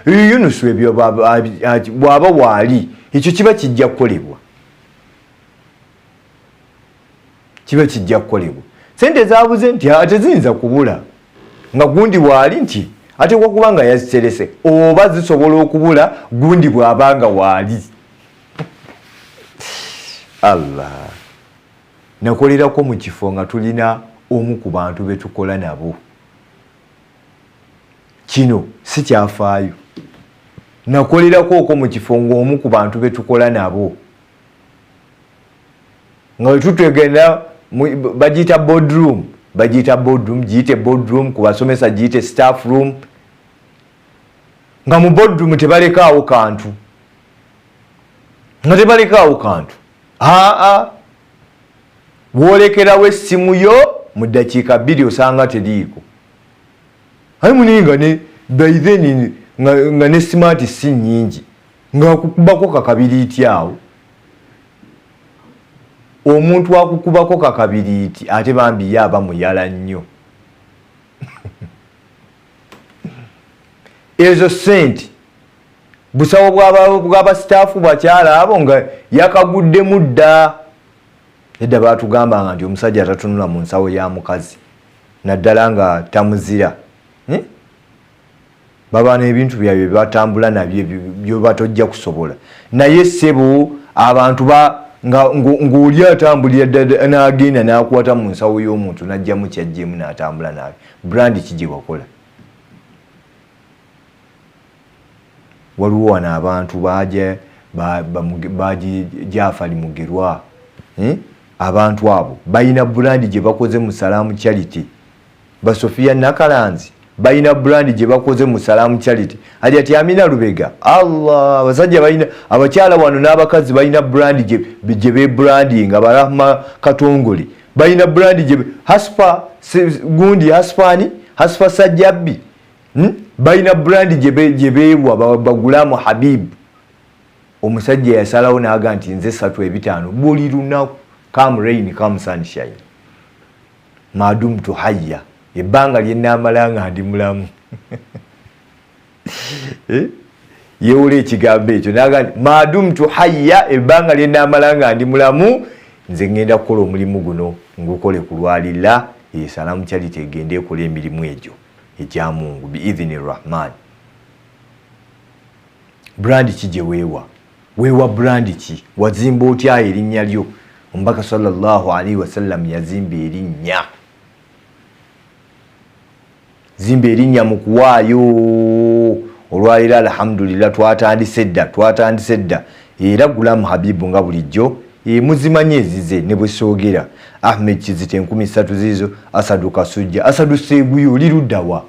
Yunusu ebyo bw'aba waali, ekyo kiba kijja kukolebwa, kiba kijja kukolebwa. Sente zabuze, nti teziyinza kubula nga gundi waali, nti ateekwa kuba nga yaziterese, oba zisobola okubula gundi bw'aba nga waali. Allah. Nakolerako mu kifo nga tulina omu ku bantu betukola nabo. Kino si kyafaayo. Nakolerako okwo mu kifo ng'omu ku bantu betukola nabo, nga wetutwegenda bagiyita boardroom, bagiyita boardroom, giyite boardroom ku basomesa, giyite staff room, nga mu boardroom tebalekaawo kantu, nga tebalekaawo kantu. Aa, bwolekerawo essimu yo, mu ddakiika 2 osanga teriiko. Aye munaye nga ne by then nga ne smart si nnyingi, nga akukubako kakabiriiti awo, omuntu akukubako kakabiriiti, ate bambi ye aba muyala nnyo. Ezo sente busawo bw'abasitaafu bakyala abo nga yakaguddemu dda. Edda batugambanga nti omusajja tatunula mu nsawo ya mukazi. Naddala nga tamuzira, eh? Baba n'ebintu byabwe byebatambula nabyo byoba tojja kusobola. Naye ssebo abantu ba ng'oli atambulira ddala n'agenda n'akwata mu nsawo y'omuntu n'ajjamu kyajjeemu n'atambula nabyo. Brand ki gye wakola? Waliwo wano abantu baje baji Jafari Mugerwa, eh? Abantu abo balina brand gye bakoze mu Salaam Charity. Ba Sofia Nakalanzi balina brand gye bakoze mu Salaam Charity. Hajati Amina Lubega, Allah, abasajja balina, abakyala wano n'abakazi balina brand gye be branding. Abarahma Katongole balina brand gye Haspa gundi Haspani Haspa Sajjabbi, Balina brand gye beewa. Bagulamu Habib, omusajja yasalawo n'aga nti nze satu ebitaano buli lunaku, come rain, come sunshine, madumtu hayya, ebbanga lyenaamala nga ndi mulamu. Eh? Yewola ekigambo ekyo naga nti madumtu hayya, ebbanga lyenaamala nga ndi mulamu, nze ngenda kukola omulimu guno, ngukole ku lwalilla. Esalamu Charity egende ekola emirimu egyo egya Mungu biidhini Rahman. Brand ki gye weewa? Weewa brand ki? Wazimba otya erinnya lyo? Omubaka sallallahu alaihi wasallam yazimba erinnya. Zimba erinnya mu kuwaayo. Olwaleero alhamdulillah twatandise dda, twatandise dda. Era Gulamu Habibu nga bulijjo e, muzimanyi ezize ne bwe soogera. Ahmed Kizito 3000 ziizo. Asadu Kasujja, Asadu Seeguye, oli luddawa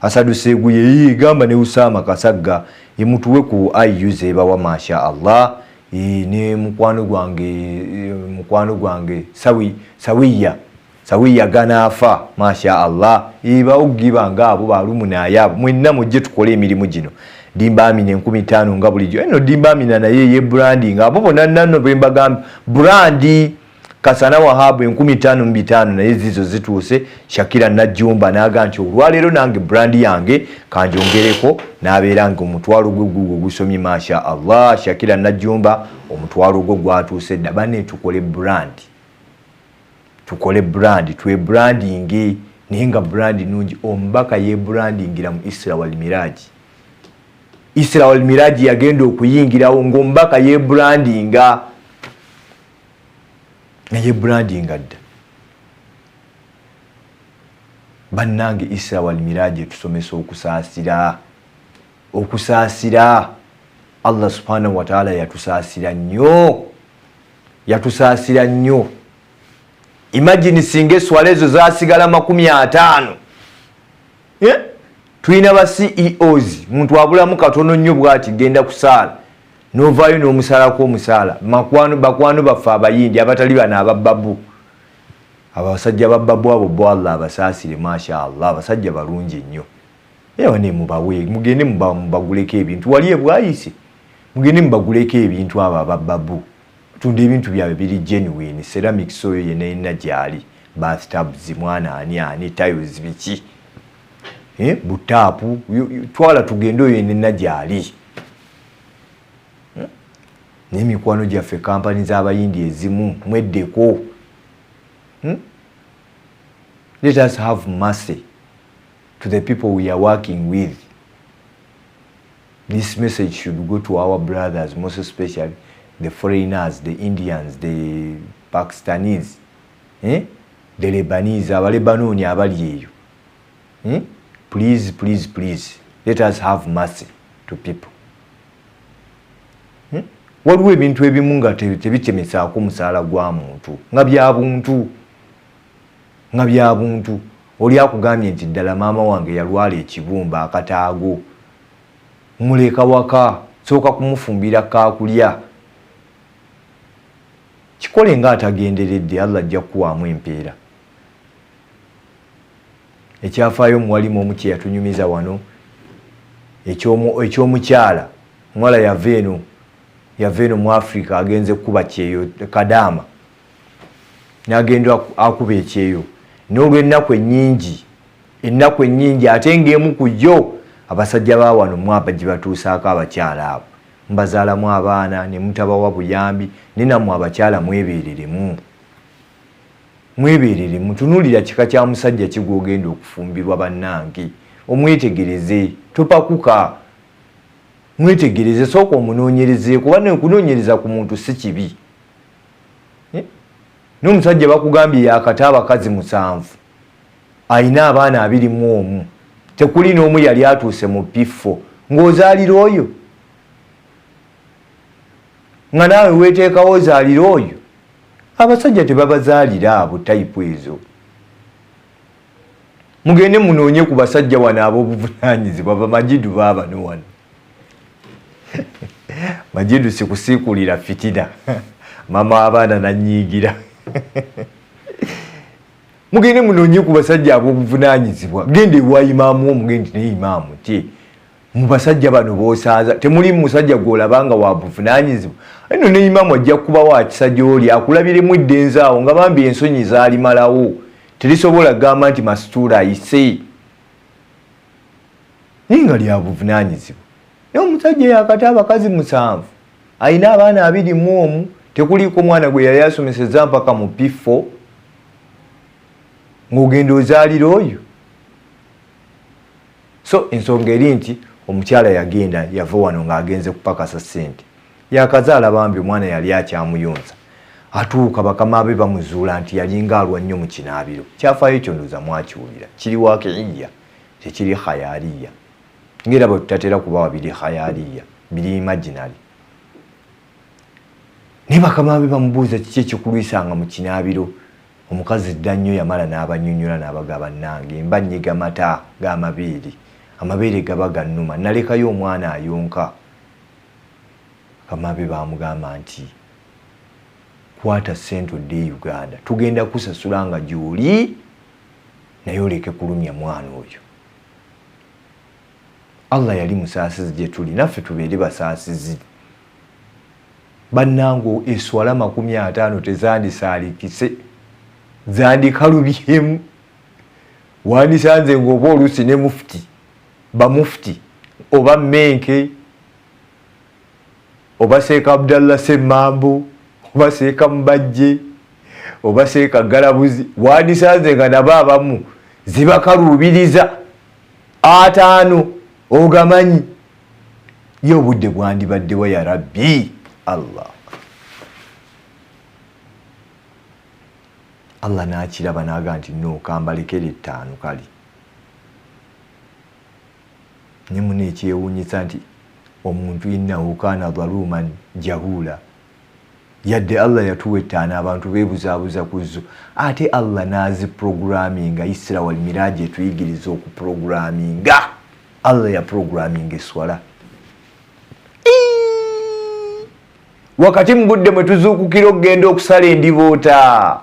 Asadu Seeguye? Ye gamba ne Usama Kasagga emutuwe ku iu zebawa, masha Allah. E, ne mukwano gwange, e, mukwano gwange Sawi, Sawiya, Sawiya ganaafa, masha Allah. Baogiba nga abo balumunaayo abo mwenna mujje tukole emirimu gino. Dimba Amina 5000 nga bulijjo. Eno Dimba Amina naye ye branding. Abo bonna nanno bwe mbagamba brandi. Kasana Wahabu 5500 naye zizo zituuse. Shakira Najjumba n'aga nti olwaleero nange brand yange kanjongereko, n'abeera nga omutwalo gwe gugwo gusomye, masha Allah. Shakira Najjumba omutwalo gwo gwatuuse dda. Banne, tukole brand, tukole brand, twe branding, naye nga brand nungi. Omubaka ye brandingira mu Isra wal Miraji. Isra wal Miraji yagenda okuyingirawo ng'omubaka ye brandinga, nga ye brandinga dda. Bannange, Isra wal Miraji etusomesa okusaasira, okusaasira. Allah subhanahu wataala yatusaasira nnyo, yatusaasira nnyo. Imagine singa eswala ezo zasigala 50, eh? Tulina ba CEOs, muntu abulamu katono nnyo bwati genda kusaala novaayo n'omusalako omusaala. Bakwano baffe abayindi abatali bano abababu, abasajja bababu abo bo Allah abasaasire, masha Allah, abasajja balungi nnyo. Era ne mubawe, mugende mubaguleko ebintu wali ebwayise, mugende mubaguleko ebintu. Abo abababu tunda ebintu byabwe biri genuine. Ceramics oyo yenna yenna gyali, bathtubs, mwana ani ani, tiles, biki, eh, butaapu, twala tugende oyo yenna gyali. N'emikwano gyaffe kampani z'abayindi ezimu mweddeko, Let us have mercy to the people we are working with. This message should go to our brothers, most especially the foreigners, the Indians, the Pakistanis, eh? The Lebanese, Abalebanoni abali eyo, eh? Please, please, please, let us have mercy to people, eh? Waliwo ebintu ebimu nga tebitemesaako musaala gwa muntu, nga bya buntu, nga bya buntu. Oli akugambye nti ddala maama wange yalwala ekibumba akataago, muleka waka, sooka kumufumbira kakulya. Kikole nga atagenderedde, Allah ajja kukuwaamu empeera. Ekyafaayo omuwalimu omu kye yatunyumiza wano ekyomukyala, omuwala yava eno, yava eno mu Africa, agenze kukuba kyeyo kadaama, n'agenda akuba ekyeyo n'olw'ennaku ennyingi, ennaku ennyingi, ate ng'emu ku yo abasajja ba wano mwaba gye batuusaako abakyala abo, mbazaalamu abaana ne mutabawa buyambi. Ne nammwe abakyala mwebeereremu. Mweberere, mutunulira kika kya musajja ki gw'ogenda okufumbirwa bannange, omwetegereze, topakuka, mwetegereze, sooka omunoonyereze, kuba nekunoonyereza ku muntu si kibi. N'omusajja bakugambye yakata abakazi 7, ayina abaana 21, tekuli n'omu yali atuuse mu P4, ng'ozaalira oyo, nga naawe weeteekawo ozaalira oyo. Abasajja tebabazaalira abo tayipu ezo. Mugende munoonye ku basajja wano ab'obuvunaanyizibwa, bamajidu baabano wano. Majidu sikusiikulira fitina, mama abaana nanyiigira. Mugende munoonye ku basajja ab'obuvunaanyizibwa. Genda ewa imaamu omugende nti naye imaamu ti mu basajja bano b'osaaza temuli musajja gw'olaba nga wa buvunaanyizibwa. Eno ne imaamu ajja kuba wa kisa gy'oli, akulabiremu eddenzi awo nga bambi ensonyi zaalimalawo, terisobola kugamba nti masituula ayise, naye nga lya buvunaanyizibwa. Naye omusajja yakata abakazi 7, alina abaana 21, tekuliiko mwana gwe yali asomesezza mpaka mu P4, ng'ogenda ozaalira oyo. So ensonga eri nti omukyala yagenda, yava wano ng'agenze kupakasa ssente, yakazaala bambi omwana yali akyamuyonsa, atuuka bakama be bamuzuula nti yalinga alwa nnyo mu kinaabiro. Kyafaayo ekyo ndowooza mwakiwulira, kiri wakiiya, tekiri khayaliya, ng'era bwe tutatera kubawa biri khayaliya, biri imaginary. Naye bakama be bamubuuza kiki ekikulwisanga mu kinaabiro. Omukazi dda nnyo yamala n'abanyonyola n'abagaba, nnange mba nnyiga mata g'amabeere, amabeere gaba gannuma, nalekayo omwana ayonka. Bakama be baamugamba nti kwata ssente odde e Uganda, tugenda kusasula nga gy'oli, naye oleke kulumya mwana oyo. Allah yali musaasizi gye tuli, naffe tubeere basaasizi. Bannange eswala 50 tezandisaalikise, zandikalubyemu. Wandisanze ng'oba oluusi ne mufuti, bamufuti oba menke oba Seeka Abdallah Semmambo oba Seeka Mubajje oba Seeka Galabuzi, wandisanze nga nabo abamu zibakaluubiriza 50 ogamanyi ye obudde bwandibaddewa. Ya Rabbi Allah, Allah n'akiraba n'aga nti no kambalekere 5 kale. Ne muno ekyewuunyisa nti omuntu innahu kaana dhaluman jahula, yadde Allah yatuwa 5 abantu beebuzaabuza ku zo, ate Allah n'aziprogramminga. Isra wal Miraji etuyigiriza okuprogramminga. Allah yaprogramminga eswala wakati mu budde mwe tuzuukukira okugenda okusala endiboota,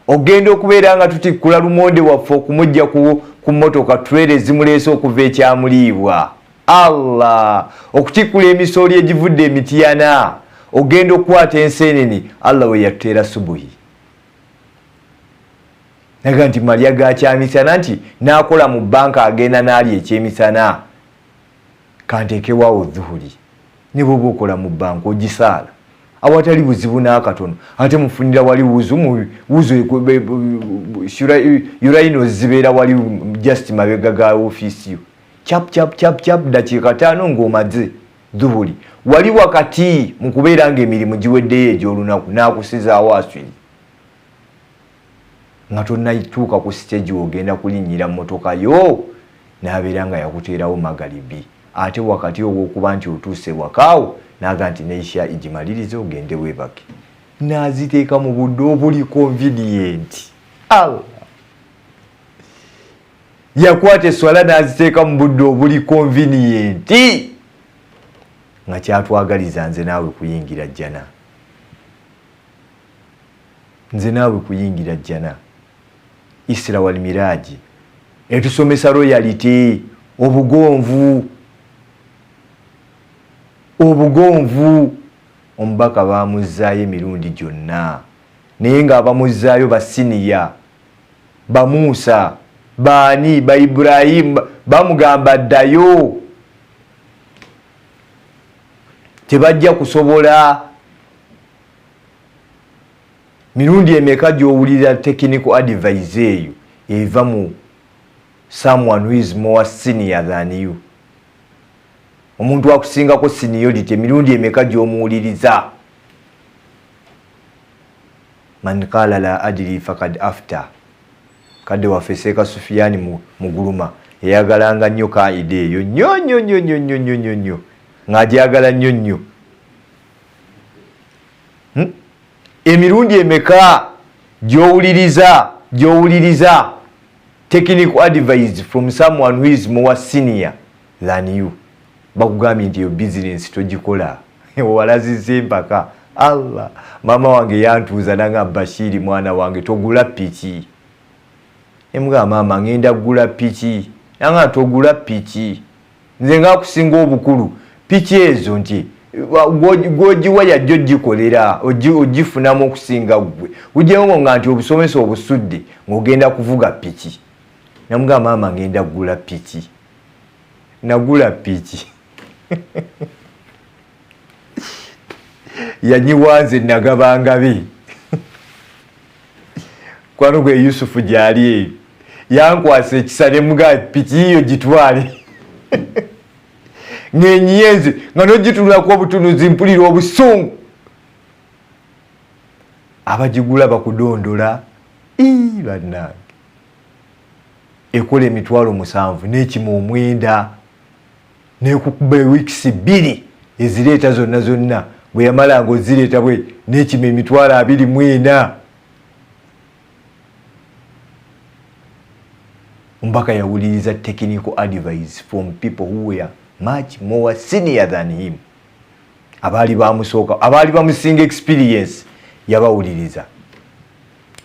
ogenda okubeera nga tutikkula lumonde waffe okumujja ku mmotoka turere ezimuleese okuva ekyamuliibwa. Allah okutikkula emisooli egivudde emitiyana, ogenda okukwata enseenene, Allah we yatuteera subuhi naga nti malya ga kyamisana, nti n'akola mu banka agenda n'alya ekyemisana, kanteekewaawo dhuhuri. Ne bw'oba okola mu banka ogisaala awatali buzibu n'akatono, ate mufunira wali wuzu, wuzu uraino zibeera wali just mabega ga ofiisi yo, chap chap chap chap, dakiika 5 ng'omaze dhuhuri, wali wakati mu kubeera ng'emirimu giweddeyo egy'olunaku, n'akusizaawo aswiri nga tonnatuuka ku stage ogenda kulinnyira mmotoka yo, n'abeera nga yakuteerawo magalibi, ate wakati ow'okuba nti otuuse wakaawo n'aga nti neisha igimalirize ogende weebake, n'aziteeka mu budde obuli convenient. Allah yakwata eswala n'aziteeka mu budde obuli convenient, nga kyatwagaliza nze naawe kuyingira jjana, nze naawe kuyingira jjana. Isra wal Miraji etusomesa royalty, obugonvu, obugonvu. Omubaka bamuzzaayo emirundi gyonna, naye ng'abamuzzaayo basiniya bamuusa baani ba Ibrahimu, bamugamba ddayo tebajja kusobola. Mirundi emeka gy'owulira technical advice eyo eva mu someone who is more senior than you? Omuntu akusingako seniority, emirundi emeka gy'omuwuliriza? Man qala la adri fakad after. Kadde waffe Seeka Sufiyani Muguluma yayagalanga nnyo kaida eyo nnyo nnyo nnyo nnyo nnyo nnyo nnyo nnyo, ng'agyagala nnyo nnyo. Emirundi emeka gy'owuliriza technical advice from someone who is more senior than you? Bakugambye nti eyo bizinensi togikola, owalazizza empaka. Allah, maama wange yantuuza nanga, "Bashiri mwana wange, togula piki." Emugamba, "Maama, ngenda kugula piki." Nanga, "Togula piki, nze ngaakusinga obukulu. Piki ezo nti gwogiwa yajja ogikolera, ogifunamu okusinga ggwe. Ugyewo nga nti obusomesa obusudde ng'ogenda kuvuga piki." Namugamba, "Maama, ngenda kugula piki." Nagula piki, yanyiwa nze nagabangabe. Kwano gwe Yusufu gyali eyo yankwasa ekisa nemugaa, "Piki yiyo, gitwale." Ngenyiyenze nga nogitunulako obutunuzi, mpulira obusungu. Abagigula bakudondola. Bannange, ekola 70,000 n'ekima 9 nekukuba ewiikisi 2 ezireeta zonna zonna. Bwe yamalanga ozireeta bwe n'ekima 24,000. Omubaka yawuliriza technical advice from people who were much more senior than him, abaali bamusooka, abaali bamusinga experience, yabawuliriza.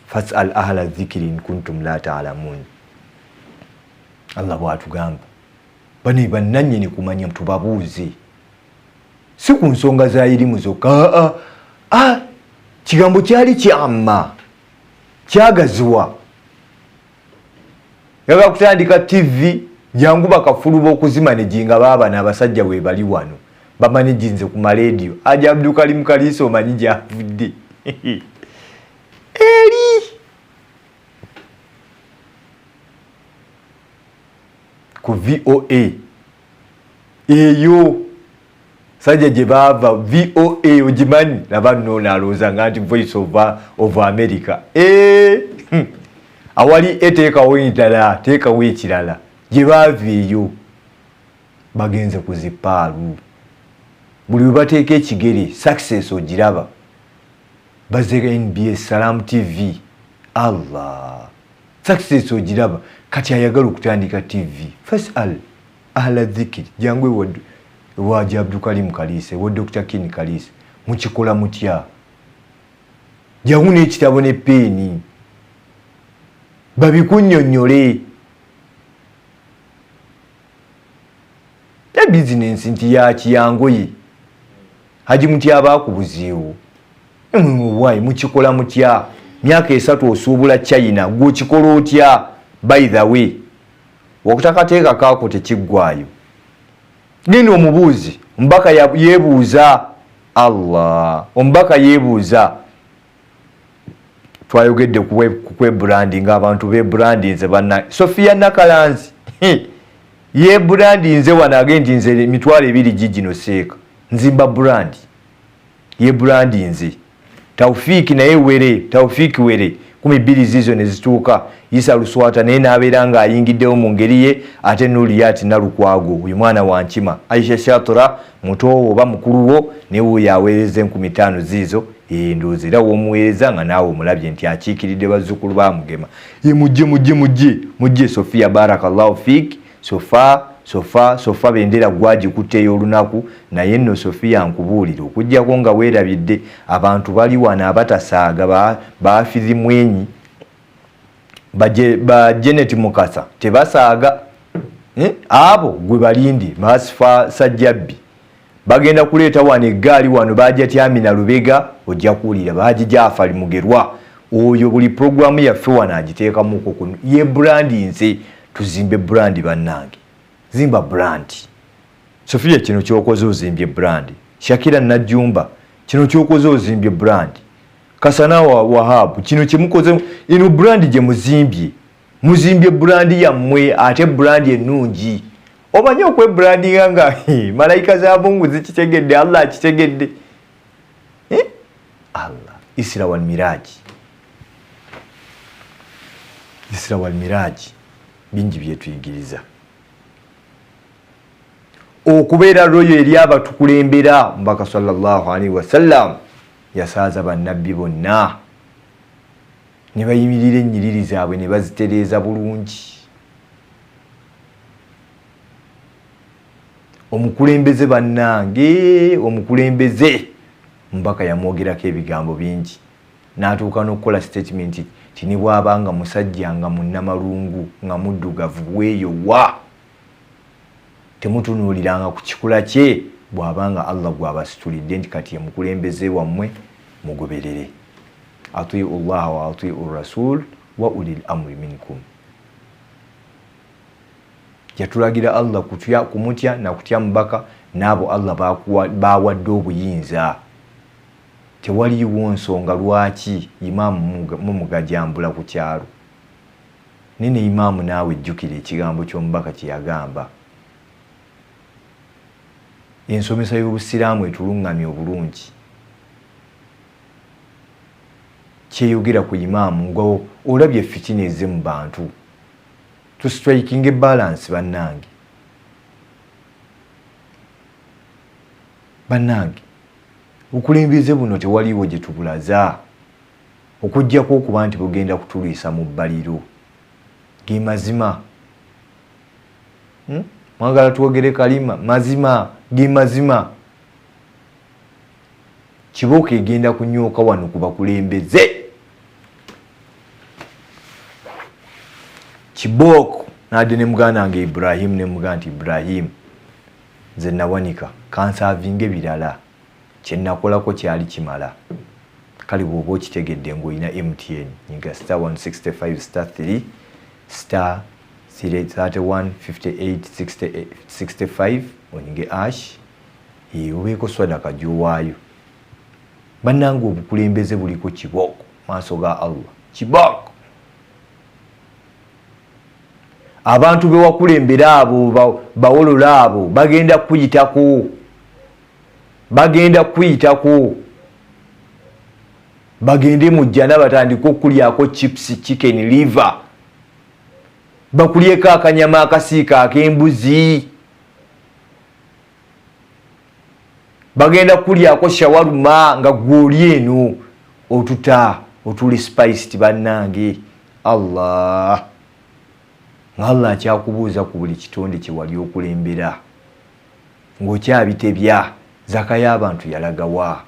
Fasal ahla dhikiri in kuntum la taalamun, Allah bwatugamba. Bano bannannyini kumanya, tubabuuze, si ku nsonga za irimu zokka. Aa, kigambo kyali kyamma kyagaziwa. Yaga kutandika TV, jangu bakafuluba okuzimanaginga. Baabano abasajja we bali wano bamanaginze ku marediyo. Aja Abdukalimu Kaliisa, omanyi gyavudde eri ku VOA eyo, sajja gye baava VOA ogimanyi? Laba nno nalowooza nga nti Voice of America. E, awali eteekawo endala, teekawo ekirala. Gye baava eyo bagenze ku zipaalu, buli we bateeka ekigere success ogiraba. Baze NBS, Salam TV, Allah, success ogiraba. Kati ayagala okutandika TV, fasal ahla dhikiri, jangu ewaji Abdukalimu Kaliisa, ewa Dr Kin Kaliisa, mukikola mutya? Jangu n'ekitabo ne peeni babikunnyonnyole. Bizinensi nti yakiyangoye Haji mutya abakubuzeewo mwayi, mukikola mutya? Myaka 3 osuubula China, gwe okikola otya? By the way, okutakateeka kaako tekiggwayo, genda omubuuzi. Omubaka yeebuuza Allah, omubaka yeebuuza. Twayogedde ku kwebranding, abantu bebrandinze banna. Sofia Nakalanzi yebrandinze wano, age nti nze 20,000 gigino seeka nzimba brand, yebrandinze. Taufiki naye were, Taufiki were 12 zizo ne zituuka. Isa Luswata naye n'abeera ng'ayingiddewo mu ngeri ye. Ate Nuliyati Nalukwago, uyu mwana wa Nkima, Aisha Shatura mutowo oba mukulu wo, naye wuuyo aweereza 5,000 ziizo. Ndowooza era w'omuweereza nga naawe omulabye nti akiikiridde bazzukulu ba Mugema. Ye mujje, mujje, mujje, mujje. Sofia, barakallahu fik. Sofa, sofa, sofa, bendera gwagikutteeyo olunaku. Naye nno Sofia, nkubuulira, okugyako nga weerabidde, abantu bali wano abatasaaga, baafizi mwenyi ba Janet Mukasa tebasaaga. Abo gwe balindi basifa Sajjabbi bagenda kuleeta wano eggaali wano bajja tyamina Lubega, ojja kuwulira baji Jafali Mugerwa oyo buli puroguramu yaffe wano agiteekamuko kuno ye brand. Nze tuzimbe brand, bannange, zimba brand. Sofia, kino kyokoze ozimbye brand. Shakira Najjumba, kino kyokoze ozimbye brand. Kasana wa Wahabu, kino kyemukoze, eno brand gye muzimbye, muzimbye brand yammwe, ate brand ennungi. Omanyi okwebrandinga nga malayika za Mungu zikitegedde, Allah akitegedde. Eh? Allah, Isra wal Miraji, Isra wal Miraji, bingi byetuyigiriza. Okubeera royo eri abatukulembera, Omubaka sallallahu alaihi wasallam yasaaza bannabbi bonna ne bayimirira ennyiriri zaabwe ne bazitereeza bulungi. Omukulembeze bannange, omukulembeze Omubaka yamwogerako ebigambo bingi, n'atuuka n'okukola statement ti ne bw'aba nga musajja nga munnamalungu nga muddugavu weeyo wa, temutunuuliranga ku kikula kye, bw'aba nga Allah gw'abasitulidde nti kati ye mukulembeze wammwe, mugoberere. Atiu llaha wa atiu rasul wa ulil amri minkum. Yatulagira Allah kutya, kumutya na kutya mubaka n'abo Allah bawadde obuyinza. Tewaliiwo nsonga lwaki imaamu mumugajambula ku kyalo. Nene imaamu, naawe jjukira ekigambo ky'omubaka kye yagamba. Ensomesa y'Obusiraamu etuluŋŋamya obulungi kyeyogera ku imaamu, nga olabye fitina ezze mu bantu. Tustrikinge balance bannange, bannange. Obukulembeze buno tewaliiwo gye tubulaza okugjako okuba nti bugenda kutulwisa mu bbaliro. Ge mazima. Mwagala twogere kalima mazima, ge mazima. Kibooko egenda kunyooka wano ku bakulembeze. Kibooko nadde ne muganda wange Ibrahimu, ne muganda nti Ibrahimu, nze nawanika kanservinga ebirala, kyenakolako kyali kimala. Kale bw'oba okitegedde ng'olina MTN, nyiga star 165 star 3 star 31 58 65, onyige hash, obeeko swadaka gy'owaayo. Bannange, obukulembeze buliko kibooko maaso ga Allah, kibooko. Abantu bewakulembera abo bawolola abo bagenda kuyitako, bagenda kuyitako, bagende mu jjana batandike okulyako chips, chicken liver, bakulyeko akanyama akasiika ak'embuzi, bagenda kulyako shawarma nga gwoli eno otuta otuli spiced. Bannange, Allah nga Allah akyakubuuza ku buli kitonde kye wali okulembera ng'okyabitebya. Zaka y'abantu yalagawa?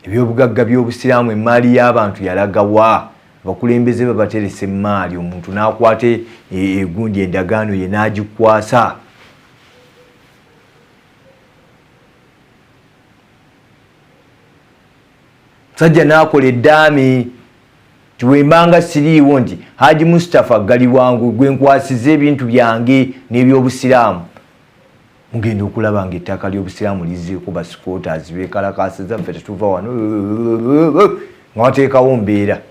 Ebyobugagga by'Obusiraamu, emaali y'abantu yalagawa? Abakulembeze babateresa emaali, omuntu n'akwata egundi endagaano ye n'agikwasa. Musajja n'akola eddaami tiwembanga siriiwo nti Haji Mustapha gali wangu gwe nkwasiza ebintu byange n'ebyobusiraamu. Mugenda okulaba nga ettaka ly'Obusiraamu lizeeko basquatters bekalakasiza, ffe tetuva wano, nga wateekawo mbeera.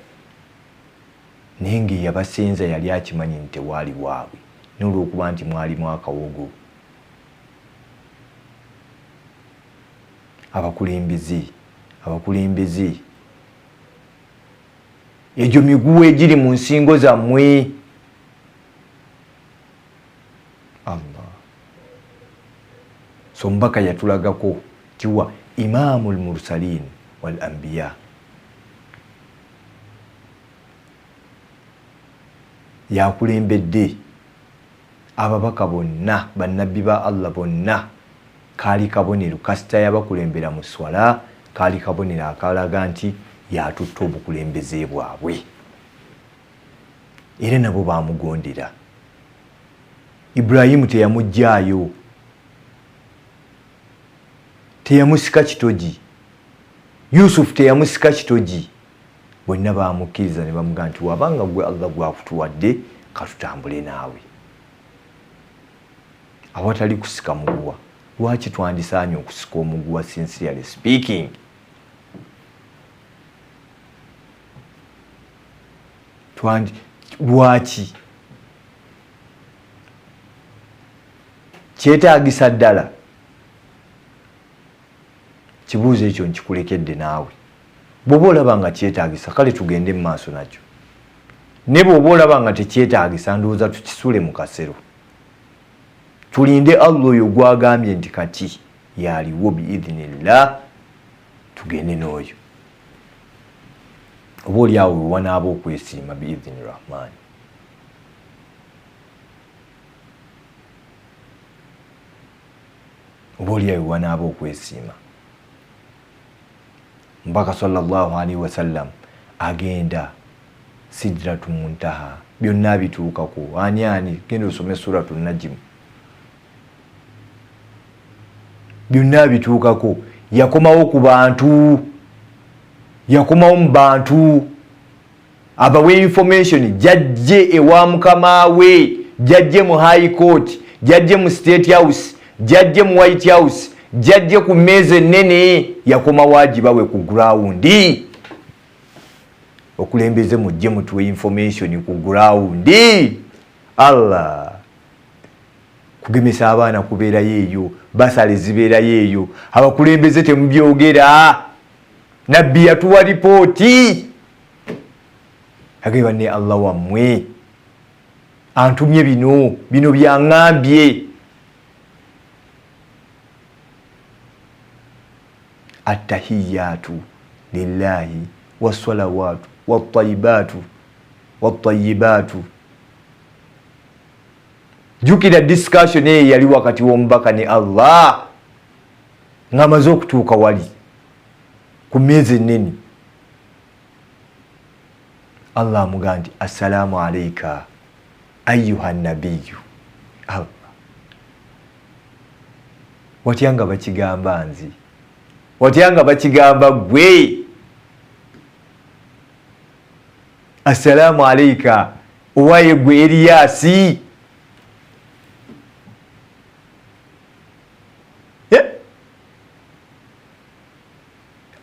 Naye ngaeyabasenza yali akimanyi nti tewaali waabwe, nolwokuba nti mwalimu akawogo. Abakulembeze, abakulembeze, egyo miguwa egiri mu nsingo zammwe. Allah, so omubaka yatulagako tiwa imamu lmursalin wal anbiya yakulembedde ababaka bonna, bannabbi ba Allah bonna. Kaali kabonero kasita yabakulembera mu swala, kaali kabonero akalaga nti yatutte obukulembeze bwabwe, era nabo bamugondera. Ibrahimu teyamugjaayo, teyamusika kitogi. Yusufu teyamusika kitogi. Bonna bamukkiriza ne bamugaa nti wabanga gwe Allah gwakutuwadde, katutambule naawe awatali kusika muguwa. Lwaki twandisaanye okusika omuguwa? Sincerely speaking, Lwaki kyetaagisa ddala? Kibuuzo ekyo nkikulekedde naawe. Bw'oba olaba nga kyetaagisa, kale tugende mu maaso nakyo, ne bw'oba olaba nga tekyetaagisa, ndowooza tukisuule mu kasero, tulinde Allah oyo gwagambye nti kati yaliwo biidhinillah, tugende n'oyo oba oli awo wewanaaba okwesiima biidhini rahmaani. Oba oli awo wewanaaba okwesiima. Mbaka sallallahu alaihi wasallam agenda Sidratu Muntaha, byonna bituukako. Ani ani genda osome Suratu Najimu, byonna bituukako. Yakomawo ku bantu, yakomawo mu bantu abawe information. Jajje ewa mukama we, jajje mu High Court, jajje mu State House, jajje mu White House, jajje ku mmeeza ennene. Yakomawo agibawe ku ground. Okulembeze mujje mutuwe information ku ground. Allah, kugemesa abaana kubeerayo eyo, basale zibeerayo eyo. Abakulembeze temubyogera. Nabbi yatuwa ripooti, agamba ne Allah wammwe antumye bino, bino byaŋŋambye. Attahiyatu lillahi wassalawatu wattayibatu wattayibatu. Jjukira discussion eyo yali wakati w'omubaka ne Allah ng'amaze okutuuka wali ku mmeeza ennene. Allah amugaa nti, assalaamu alaika ayuha nabiyu. Allah, watya nga bakigamba nze, watya nga bakigamba gwe? Assalaamu alaika owaye gwe Eriyasi.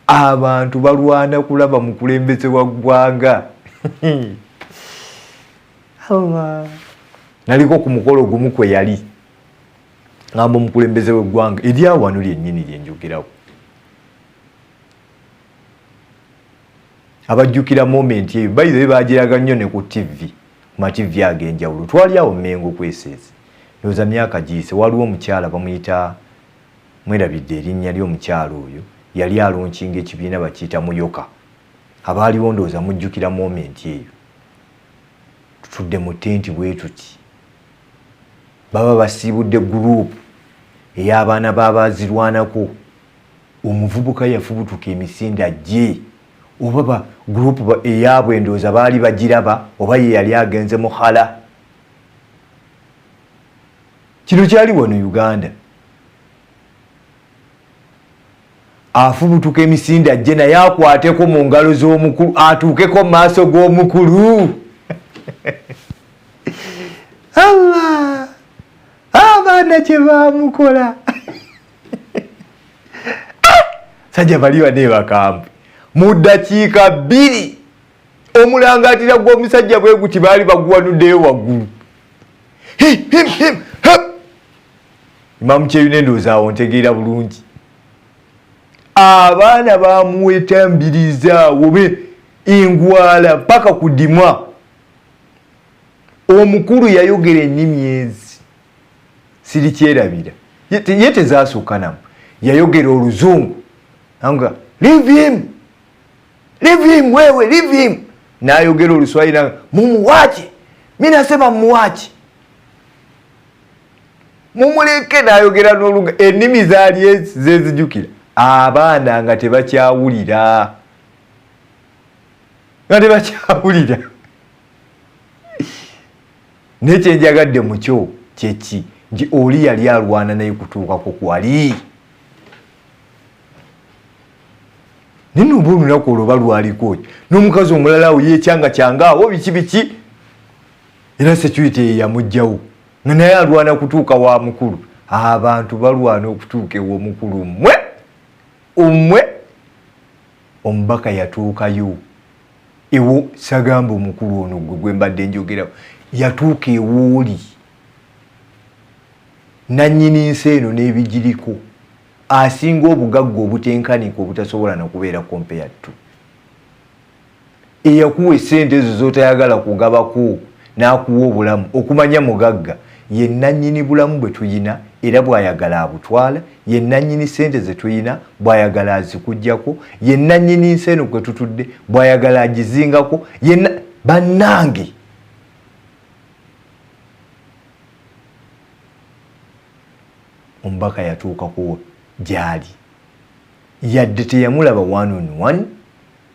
Abantu balwana kulaba mukulembeze wa ggwanga. Allah, naliko ku mukolo gumu kwe yali ngamba omukulembeze w'eggwanga eryawano lyennyini lyenjogerako. Abajjukira moment eyo, by the way, bagiraga nnyo ne ku TV, ku ma TV ag'enjawulo. Twali awo Mengo kweseezi, ndowooza myaka giyise. Waliwo omukyala bamuyita, mwerabidde erinnya ly'omukyala oyo, yali alaunchinga ekibiina bakiyita Muyoka. Abaaliwo ndowooza mujjukira moment eyo. Tutudde mu tenti bwe tuti, baba basiibudde gurupu ey'abaana b'abazirwanako. Omuvubuka yafubutuka emisinde ajje, oba ba gurupu eyaabwe ndowooza baali bagiraba, oba ye yali agenze muhala. Kino kyali wano Uganda. Afubutuka emisinde ajje naye akwateko mu ngalo z'omukulu, atuukeko mu maaso g'omukulu. Allah, abaana kye baamukola! Sajja bali bane bakambwe. Mu ddakiika 2 omulangaatira gw'omusajja bwe guti baali baguwanuddeyo waggulu. Imamu Kyeyune, ndowooza awo ntegeera bulungi. Abaana bamuwetambiriza be engwala paka kudimwa. Omukulu yayogera ennimi ezi sirikyerabira, ye tezasukka namu. Yayogera oluzungu nga, "Leave him, leave him, wewe, leave him." Nayogera oluswayiri nga, "Mumuwache, mi nasema mumuwache, mumuleke." Nayogera n'oluga, ennimi zaali ezi zezijukira. Abaana nga tebakyawulira, nga tebakyawulira. Naye kyenjagadde mukyo kyeki nti oli yali alwana naye kutuukako kwali naye noba olunaku olwo balwaliko n'omukazi omulala awo yekyanga kyangaawo biki biki, era security ye yamugjawo nga naye alwana kutuuka wa mukulu. Abantu balwana okutuuka ew'omukulu. Mmwe omwe omubaka yatuukayo. Ewo sagamba omukulu ono gwe gwe mbadde njogera yatuuka ewooli nannyini nsi eno n'ebigiriko asinga obugagga obutenkanika obutasobola nakubeera compared to eyakuwa esente ezo zotayagala kugabako n'akuwa obulamu okumanya mugagga ye nannyini bulamu bwe tuyina era bw'ayagala abutwala ye nannyini sente ze tuyina bw'ayagala azikuggyako ye nannyini nsi eno kwe tutudde bw'ayagala agizingako ye bannange omubaka yatuukako gyali yadde teyamulaba one on one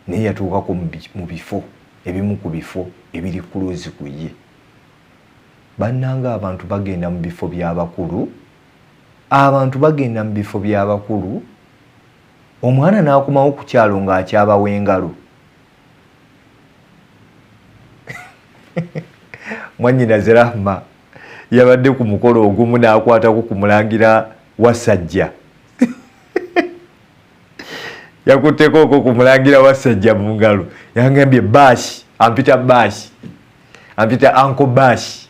naye yatuukako mu bifo ebimu ku bifo ebiri kuluzi ku ye. Bannange abantu bagenda mu bifo by'abakulu, abantu bagenda mu bifo by'abakulu, omwana n'akomawo ku kyalo ng'akyabawa engalo. Mwannyinaze Rahma yabadde ku mukolo ogumu n'akwatako ku mulangira Wasajja. Yakutteko okwo ku mulangira Wasajja mu ngalo. Yangambye Bash, ampita Bash. Ampita Uncle Bash.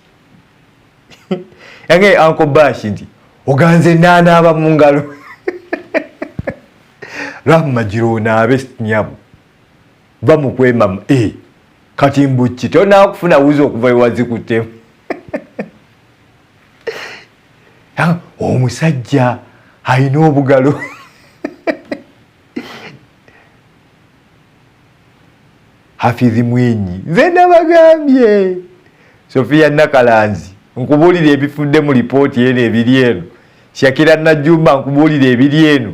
Yangambye Uncle Bash nti oganze naanaaba mu ngalo. Rahma gira onaabe nnyabo. Va mu kwemama. Kati mbu ki tonaakufuna wuzi okuva ewazikuttemu. Omusajja alina obugalo. Hafizi Mwenyi, nze nabagambye. Sofia Nakalanzi, nkubuulira ebifudde mu lipooti eno ebiri eno. Shakira Najjumba, nkubuulira ebiri eno.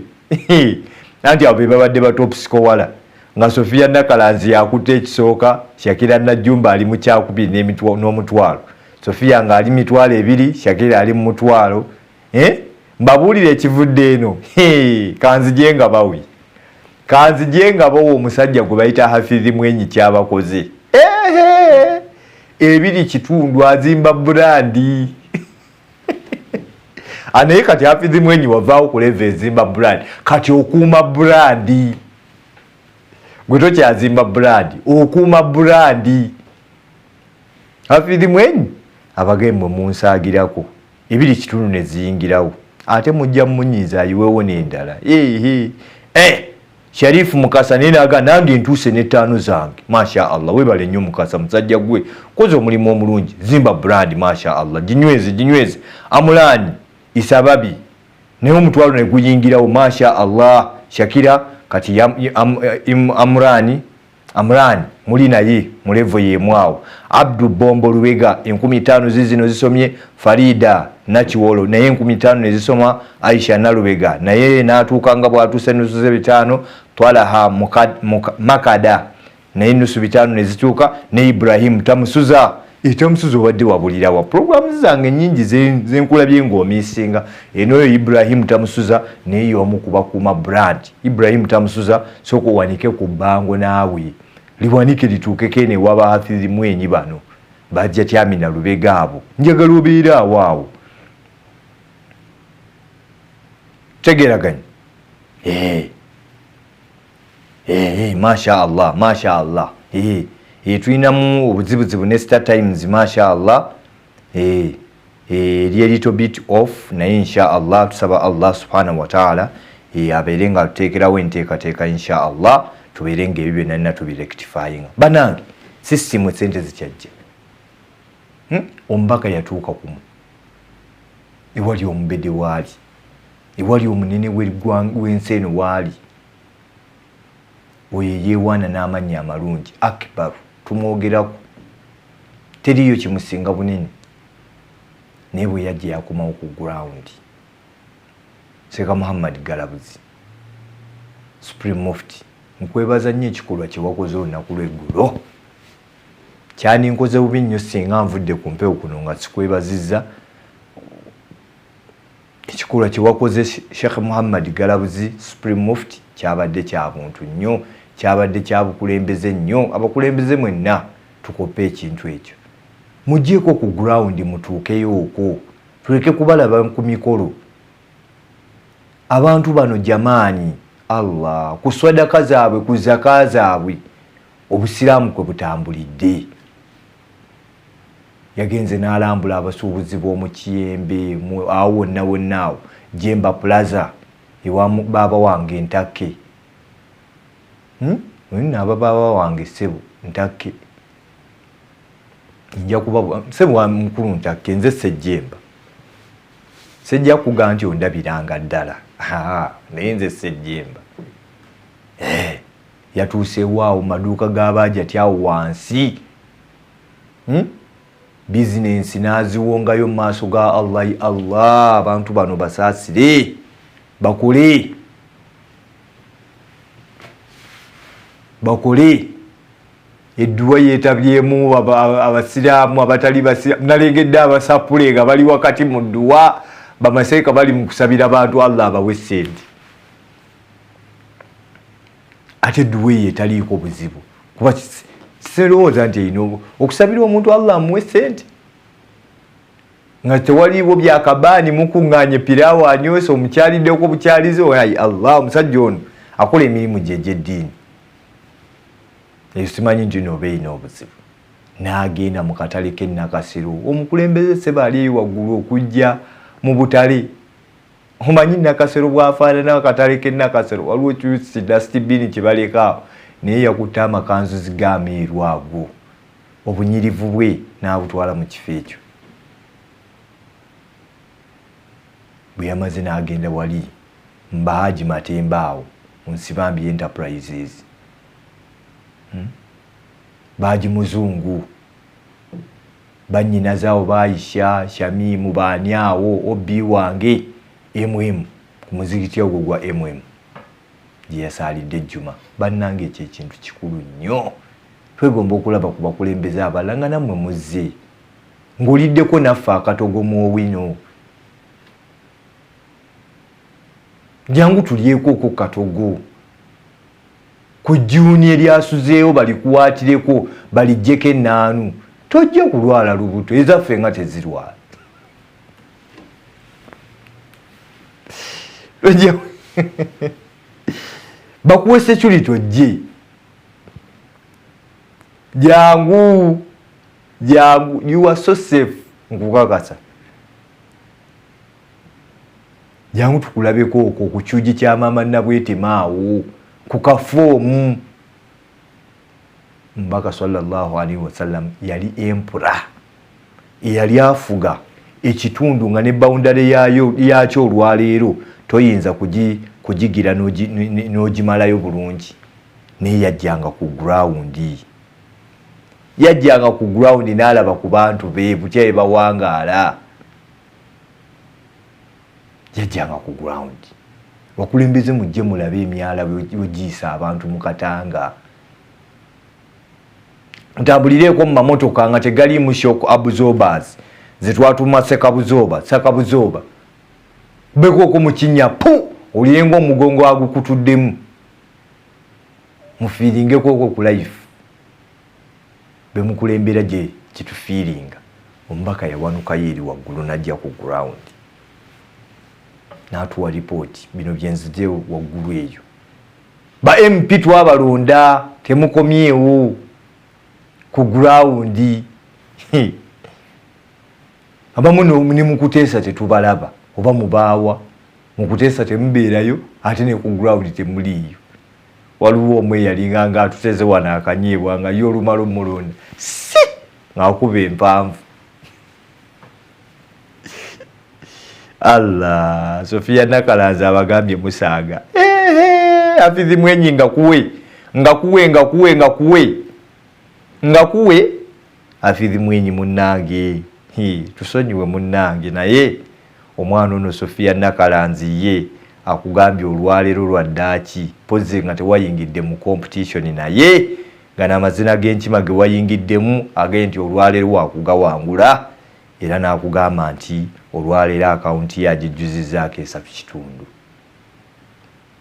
Anti abo be babadde ba top scorer nga Sofia Nakalanzi yakutte ekisooka, Shakira Najjumba ali mu kyakubiri n'omutwalo. Sofia ng'ali mitwalo ebiri, Shakira ali mu mutwalo. Mbabuulire ekivudde eno. Kanzije nga bawi. Kanzije nga bawa omusajja gwe bayita Hafizi Mwenyi kyabakoze. Ebiri kitundu azimba brandi. Naye kati Hafizi Mwenyi wavaawo ku level ezimba brand. Kati okuuma brandi. Gwe tokyazimba brandi, okuuma brandi. Hafizi Mwenyi abagembwe munsaagirako. Ebiri kitundu ne ziyingirawo. Ate mujja munyiiza ayiwewo n'endala. Sharifu Mukasa naye naga nange ntuuse n'ettaano zange. Masha Allah, webale nnyo Mukasa, musajja gwe. Koze omulimu omulungi. Zimba brand, masha Allah. Ginyweze, ginyweze. Amulani Isababi naye omutwalo ne guyingirawo, masha Allah. Shakira kati Amurani, Amran muli naye mu level y'emu awo. Abdu Bombo Lubega enkumi ttaano zizino zisomye. Farida Nakiwolo naye enkumi ttaano ne zisoma. Aisha Nalubega naye n'atuuka nga bw'atuuse nusu ze bitaano. Twalaha Makada naye nusu bitaano ne zituuka. Ne Ibrahim Tamusuza. Tamusuza obadde wabulira wa programs zange nnyingi zenkulabye ng'omisinga. Eno oyo Ibrahim Tamusuza naye y'omu ku bakuuma brand. Ibrahim Tamusuza sooka owanike ku bbango naawe liwanike lituukeko eno ewa ba Hafizi Mwenyi bano bajja Tyamina Lubega abo njagala obeere awo awo tegeeraganye. Masha Allah, masha Allah. Tulinamu obuzibuzibu ne Star Times, masha Allah. Eri a little bit off naye insha Allah tusaba Allah subhanahu wa ta'ala abeere nga atuteekerawo enteekateeka insha Allah tubeere nga ebyo byonna nina tubirectifyinga. Bannange system esente zikyajja. Omubaka yatuuka kumu ewali omubede waali ewali omunene w'ensi eno waali oyo eyeewaana n'amannya amalungi Akbar tumwogerako teriiyo kimusinga bunene naye bwe yajja yakomawo ku ground. Sheikh Muhammad Galabuzi Supreme Mufti nkwebaza nnyo ekikolwa kye wakoze olunaku lw'eggulo. Kyaninkoze bubi nnyo singa nvudde ku mpewo kuno nga sikwebazizza ekikolwa kye wakoze Sheikh Muhammad Galabuzi Supreme Mufti kyabadde kya buntu nnyo, kyabadde kya bukulembeze nnyo. Abakulembeze mwenna tukoppe ekintu ekyo, muggyeko ku ground mutuukeyo okwo tuleke kubalaba ku mikolo. Abantu bano jamaani Allah ku swadaka zaabwe ku zaka zaabwe Obusiraamu kwe butambulidde. Yagenze n'alambula abasuubuzi b'omu Kiyembe, awo wonna wonna awo, Jemba Plaza, ewa baaba wange Ntakke. Oyo nno aba baaba wange ssebo Ntakke. Nja kuba ssebo wa mukulu Ntakke, nze Ssejjemba. Sijja kugamba nti ondabiranga ddala, naye nze Ssejjemba. Yatuuseewo awo mu maduuka g'abaajati awo wansi. Bizinensi n'aziwongayo mu maaso ga Allah. Allah, abantu bano basaasire, bakole, bakole. Edduwa yeetabyemu abasiraamu, abatali basiraamu. Nalengedde abasapule nga bali wakati mu dduwa, bamaseeka bali mu kusabira bantu Allah abawe ssente. Ate edduwa eyo etaliiko buzibu, kuba sirowooza nti erina okusabira omuntu Allah amuwe ssente nga tewaliiwo byakabaani, mukuŋŋaanye piraawo anywesa omukyaliddeko bukyalize. Ayi Allah, omusajja ono akola emirimu gye egy'eddiini eyo, simanyi nti nooba erina obuzibu. N'agenda mu katale k'e Nakasero, omukulembeze ssebo ali eyo waggulu okujja mu butale. Omanyi Nakasero bw'afaanana, akatale k'e Nakasero waliwo kyusi dustbin kye baleka awo, naye yakutte amakanzuzi g'ameeru ago, obunyirivu bwe n'abutwala mu kifo ekyo. Bwe yamaze n'agenda wali Mbahaji Matemba awo mu Nsibambi Enterprises, Baji Muzungu, bannyinaze awo Baayisha Shamimu, baani awo, obi wange mm ku muzikiti ogwo gwa gye yasaalidde ejjuma. Bannange, ekyo ekintu kikulu nnyo. Twegomba okulaba ku bakulembeze abalala nga nammwe muzze ng'oliddeko naffe akatogo mu owino. Jangu tulyeko okwo katogo ku jjuuni eryasuzeewo, balikuwaatireko, balijjeko ennaanu. Tojja kulwala lubuto, ezaffe nga tezirwala. Tojja bakuwe security, ojje. Jangu, jangu, you are so safe, nkukakasa. Jangu tukulabeko okwo ku kyugi kya maama Nabwetema awo ku kafoomu. Omubaka sallallahu alaihi wasallam yali empura eyali afuga ekitundu nga ne boundary yayo yakyo olwaleero toyinza kugigira n'ogimalayo bulungi, naye yajjanga ku ground, yajjanga ku ground n'alaba ku bantu be butya bye bawangaala. Yajjanga ku ground. Bakulembeze, mujje mulabe emyala wegiyisa abantu mu Katanga. Ntambulireeko mu mamotoka nga tegaliimu shock absorbers zetwatuma sekabuzoba sakabuzoba, bekooko mu kinnya pu olyenga omugongo agukutuddemu, mufiiringeko okwo ku life bemukulembera gye kitufiiringa. Omubaka yawanukayo eri waggulu n'ajja ku ground n'atuwa ripooti. Bino byenzije waggulu eyo. Ba MP twabalonda, temukomyewo ku ground. Abamu ne mukuteesa tetubalaba, oba mubaawa mukuteesa temubeerayo, ate ne ku ground temuliiyo. Waliwo omu eyalinga nga atuteze wano akanyeebwa nga ye olumala omulonda si ng'akuba empanvu. Allah, Sofia Nakalanzi abagambye musaaga. Afizi Mwenyi, nga kuwe, nga kuwe, nga kuwe, nga kuwe, nga kuwe. Afizi Mwenyi munnange, tusonyiwe munnange, naye omwana ono Sofia Nakalanzi ye akugambye olwaleero lwa ddaaki pozi nga tewayingidde mu competition, naye nga n'amazina g'enkima ge wayingiddemu agee nti olwaleero wakugawangula, era n'akugamba nti olwaleero akawunti ye agijjuzizzaako 3.5.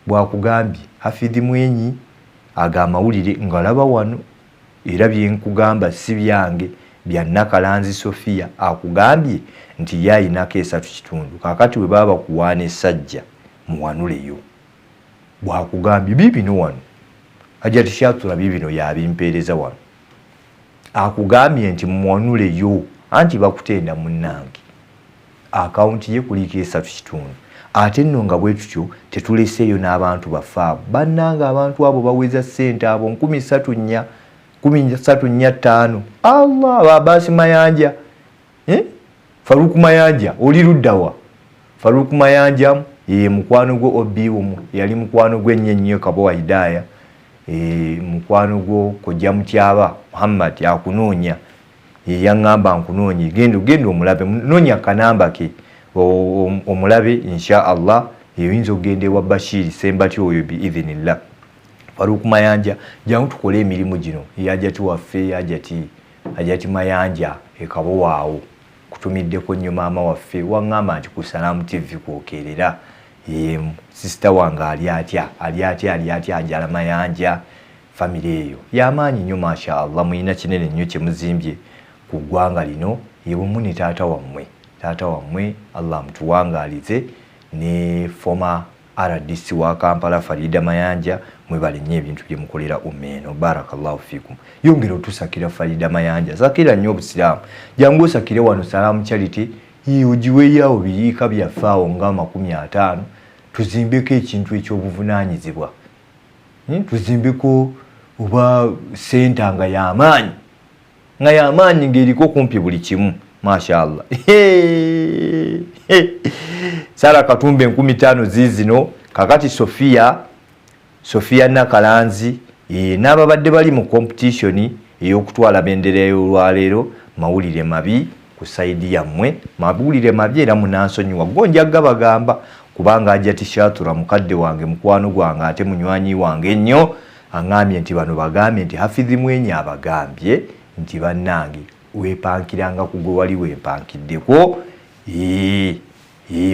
Bwakugambye Hafidhi Mwenyi ago amawulire ngalaba wano, era byenkugamba si byange, bya Nakalanzi Sofia. Akugambye nti ye ayinako 3.5. Kakati bwe baba bakuwaana essajja, muwanuleyo. Bwakugambye biibino wano. Hajati Shatura bibino yabimpeereza wano, akugambye nti muwanuleyo, anti bakutenda munnange. Akawunti ye kuliko 3.5, ate nno nga bwe tutyo tetuleseeyo n'abantu baffe abo. Bannange, abantu abo baweza ssente abo 3,400, 3,405. Allah, Babasi Mayanja, eh? Faruku Mayanja, oli luddawa? Faruku Mayanja ye mukwano gwo obiwumu, yali mukwano gwe ennyo ennyo. Kabowa Hidaya, mukwano gwo Kojja Mutyaba Muhammad akunoonya, yaŋŋamba nkunoonye. Genda, genda omulabe, noonya kanamba ke omulabe, insha Allah. Oyinza okugenda ewa Bashiri Sembati oyo, biidhinillah. Faruku Mayanja, jangu tukole emirimu gino. Yajati waffe, Hajati Mayanja ekabowaawo, kutumiddeko nnyo maama waffe. Waŋŋamba nti ku Salaamu TV kwokerera. Sister wange ali atya? Ali atya? Ali atya? Ajala Mayanja, famire eyo yamaanyi nnyo, masha Allah. Muyina kinene nnyo kyemuzimbye ku ggwanga lino, yebumu ne taata wammwe. Taata wammwe Allah mutuwangaalize, ne former RDC wa Kampala Farida Mayanja. Mwebale nnyo ebintu bye mukolera umma eno, barakallahu fikum. Yongera otusakira Farida Mayanja, sakira nnyo obusiraamu. Jangu osakire wano Salaamu Charity, ogiweeyo biyiika byaffe awo nga 50, tuzimbeko ekintu ekyobuvunaanyizibwa, tuzimbeko oba center nga yamaanyi, nga yamaanyi, ng'eriko kumpi buli kimu, mashallah. Sara Katumba, 5,000 ziizino. Kakati Sofia Nakalanzi n'ababadde bali mu competition ey'okutwala bendera y'olwaleero, mawulire mabi ku side yammwe, mawulire mabi, era munansonyiwa gonja gabagamba, kubanga Hajati Shatura mukadde wange, mukwano gwange, ate munywanyi wange ennyo, aŋŋambye nti bano bagambye nti Hafidhi Mwenyi abagambye nti bannange, weepankiranga ku gwe wali weepankiddeko,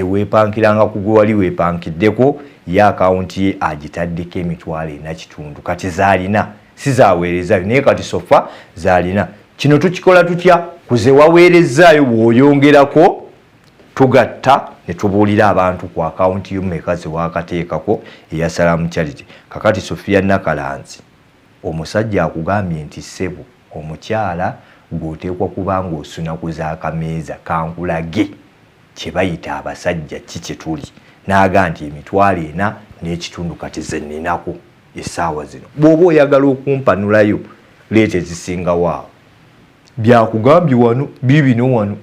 weepankiranga ku gwe wali weepankiddeko. Ye akawunti ye agitaddeko 4,500, kati zaalina, si zaweerezayo, naye kati so far zaalina. Kino tukikola tutya? Kuze waweerezaayo bw'oyongerako, tugatta ne tubuulira abantu ku akawunti y'omumeka ze wakateekako eya Salaamu Charity. Kakati Sofia Nakalanzi, omusajja akugambye nti ssebo omukyala, gw'oteekwa kuba ng'osuna ku zaakameeza, kankulage kye bayita abasajja ki kye tuli. N'aga nti 4,500 kati ze nninako essaawa zino, bw'oba oyagala okumpanulayo leeta ezisingawo awo. Byakugambye wano bibino, wano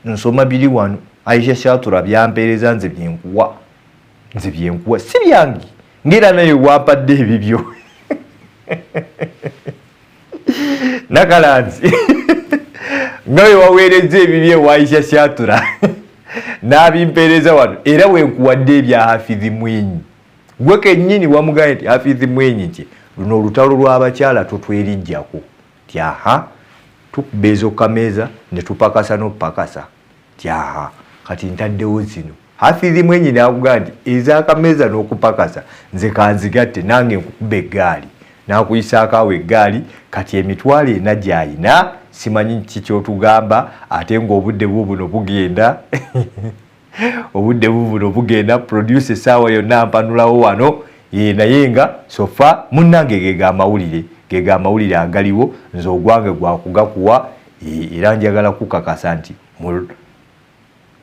nsoma biri wano. Aisha Shatura byampeereza, nze byenkuwa, nze byenkuwa si byange, ngera naye wampadde ebibyo. Nakalanzi, nga we waweereza ebibyo ewa Aisha Shatura n'abimpeereza wano, era wenkuwadde ebya Hafizi Mwenyi. Gwe kennyini wamugambye nti Hafizi Mwenyi, nti luno olutalo lw'abakyala totwerijjako, ti aha, tukuba ezokameeza ne tupakasa n'opakasa, ti aha, kati ntaddewo zino. Hafizi Mwenyi n'akugamba nti ezakameeza n'okupakasa nze kanzigatte, nange nkukuba eggaali, n'akuyisaako awo eggaali. Kati 4,000 gy'ayina, simanyi ki kyotugamba, ate ng'obudde bubuno bugenda, obudde bubuno bugenda. Producer essaawa yonna mpanulawo wano, naye nga so far munnange gega amawulire, gega amawulire agaliwo. Nze ogwange gwakugakuwa, era njagala kukakasa nti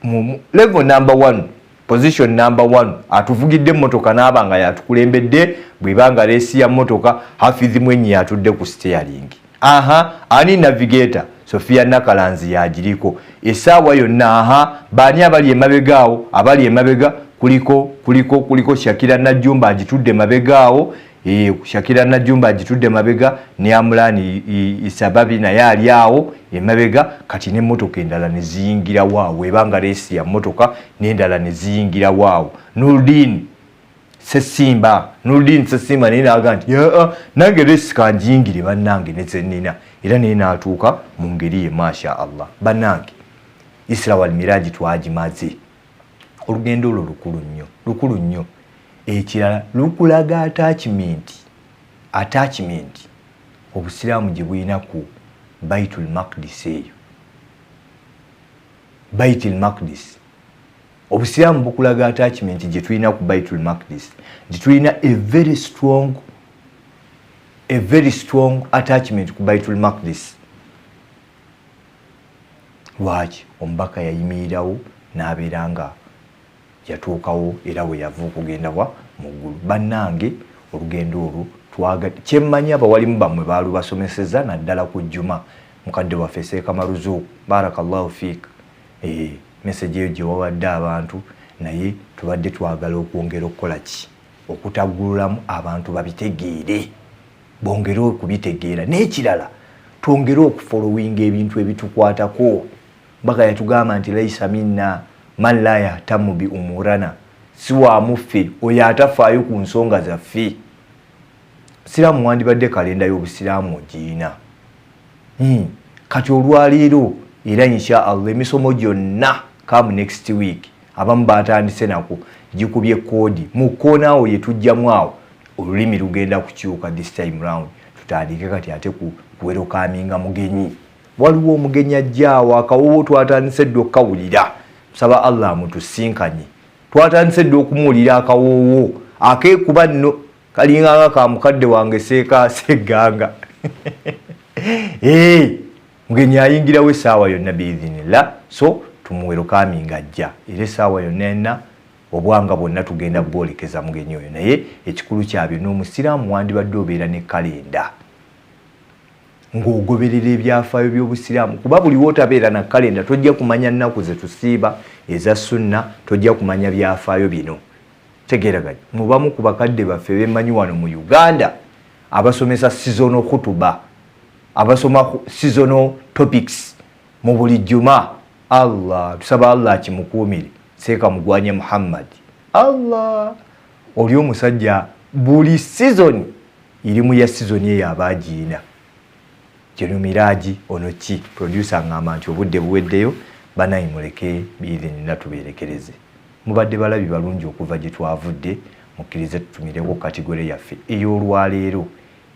mu level number one, position number one, atuvugidde emmotoka n'aba nga yatukulembedde, bw'ebanga race ya mmotoka, Hafizi Mwenyi yatudde ku steering. Aha, ani navigator? Sofia Nakalanzi yagiriko essaawa yonna. Aha, baani abali emabega awo? Abali emabega kuliko Shakira Najjumba agitudde mabega awo. Shakira Najjumba agitudde mabega, ne Amulani Isababi naye ali awo emabega. Kati n'emmotoka endala ne ziyingirawo awo, ebanga race ya mmotoka, n'endala ne ziyingirawo awo. Nurdin Sesimba, Nurdin Sesimba naye naga nti nange race kanjiyingire bannange nezennina, era naye n'atuuka mu ngeri ye, masha Allah. Bannange, Isra wal Miraji twagimaze. Olugendo olwo lukulu nnyo, lukulu nnyo. Ekirala, lukulaga attachment obusiraamu gye bulina ku Baitul Makdis. Eyo Baitul Makdis, obusiraamu bukulaga attachment gye tulina ku Baitul Makdis, nti tulina a very strong a very strong attachment ku Baitul Maqdis. Lwaki omubaka yayimirirawo n'abeera nga yatuukawo era we yava okugenda wa mu ggulu? Bannange, olugendo olwo twaga kyemmanyi abawalimu bammwe baalubasomeseza, naddala ku Juma. Mukadde waffe Seeka Maruzuuku, barakallahu fiik, message eyo gye wawadde abantu, naye tubadde twagala okwongera okukola ki? Okutaggululamu abantu babitegeere, bongere okubitegeera. N'ekirala, twongere okufollowinga ebintu ebitukwatako. Mbaka yatugamba nti laisa minna man la yahtamu bi umurana, si wamuffe oyo atafaayo ku nsonga zaffe. Siraamu wandibadde kalenda y'obusiraamu ogiina. Kati olwaleero era insha Allah emisomo gyonna come next week, abamu batandise nako gikubye koodi mu kkoona awo yetujjamu awo, olulimi lugenda kukyuka this time round. Tutandike kati ate ku kuwelcominga mugenyi. Waliwo omugenyi ajjaawo, akawowo twatandise dde okukawulira. Tusaba Allah amutusinkanye. Twatandise dde okumuwulira akawoowo akeekuba nno kalinganga ka mukadde wange Seeka Segganga. Mugenyi ayingirawo essaawa yonna biidhinillah, so tumuwelcominga ajja era essaawa yonna enna. Obwanga bwonna tugenda bwolekeza mugenyi oyo. Naye ekikulu kya byonna, omusiraamu wandibadde obeera ne kalenda ng'ogoberera ebyafaayo by'obusiraamu, kuba buli wootabeera na kalenda tojja kumanya nnaku ze tusiiba eza sunna, tojja kumanya byafaayo bino. Tegeeraganye, mubamu ku bakadde baffe bemmanyi wano mu Uganda abasomesa seasonal khutuba, abasoma seasonal topics mu buli jjuma, Allah tusaba Allah akimukuumire, Seeka Mugwanye Muhammad. Allah oli omusajja buli season irimu ya season eyo abagiina kino miraaji ono ki producer ngamba nti obudde buweddeyo. Banayi, muleke biidhinina tubeerekereze. Mubadde balabi balungi okuva gye twavudde. Mukkirize tutumireko category yaffe ey'olwaleero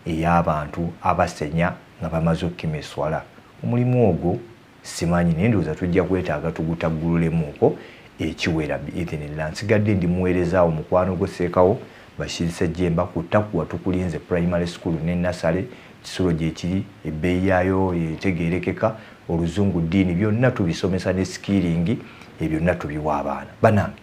ey'abantu abasenya nga bamaze okukima eswala. Omulimu ogwo simanyi, naye ndowooza tujja kwetaaga tugutaggululemuuko ekiwera biidhinillah. Nsigadde ndi muweerezaawo mukwano gwo Seekawo Bashir Sejjemba ku Takuwa. Tukulinze primary school ne nursery, kisulo gyekiri, ebbeeyi yaayo etegeerekeka. Oluzungu, ddiini, byonna tubisomesa ne skilling, ebyonna tubiwa abaana. Banange,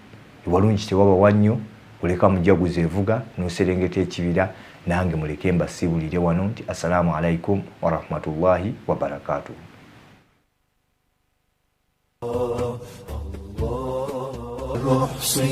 ewalungi tewaba wannyo kuleka mujaguza evuga n'oserengeta ekibira. Nange muleke mbasiibulire wano nti assalaamu alaikum warahmatullahi wabarakatuhu.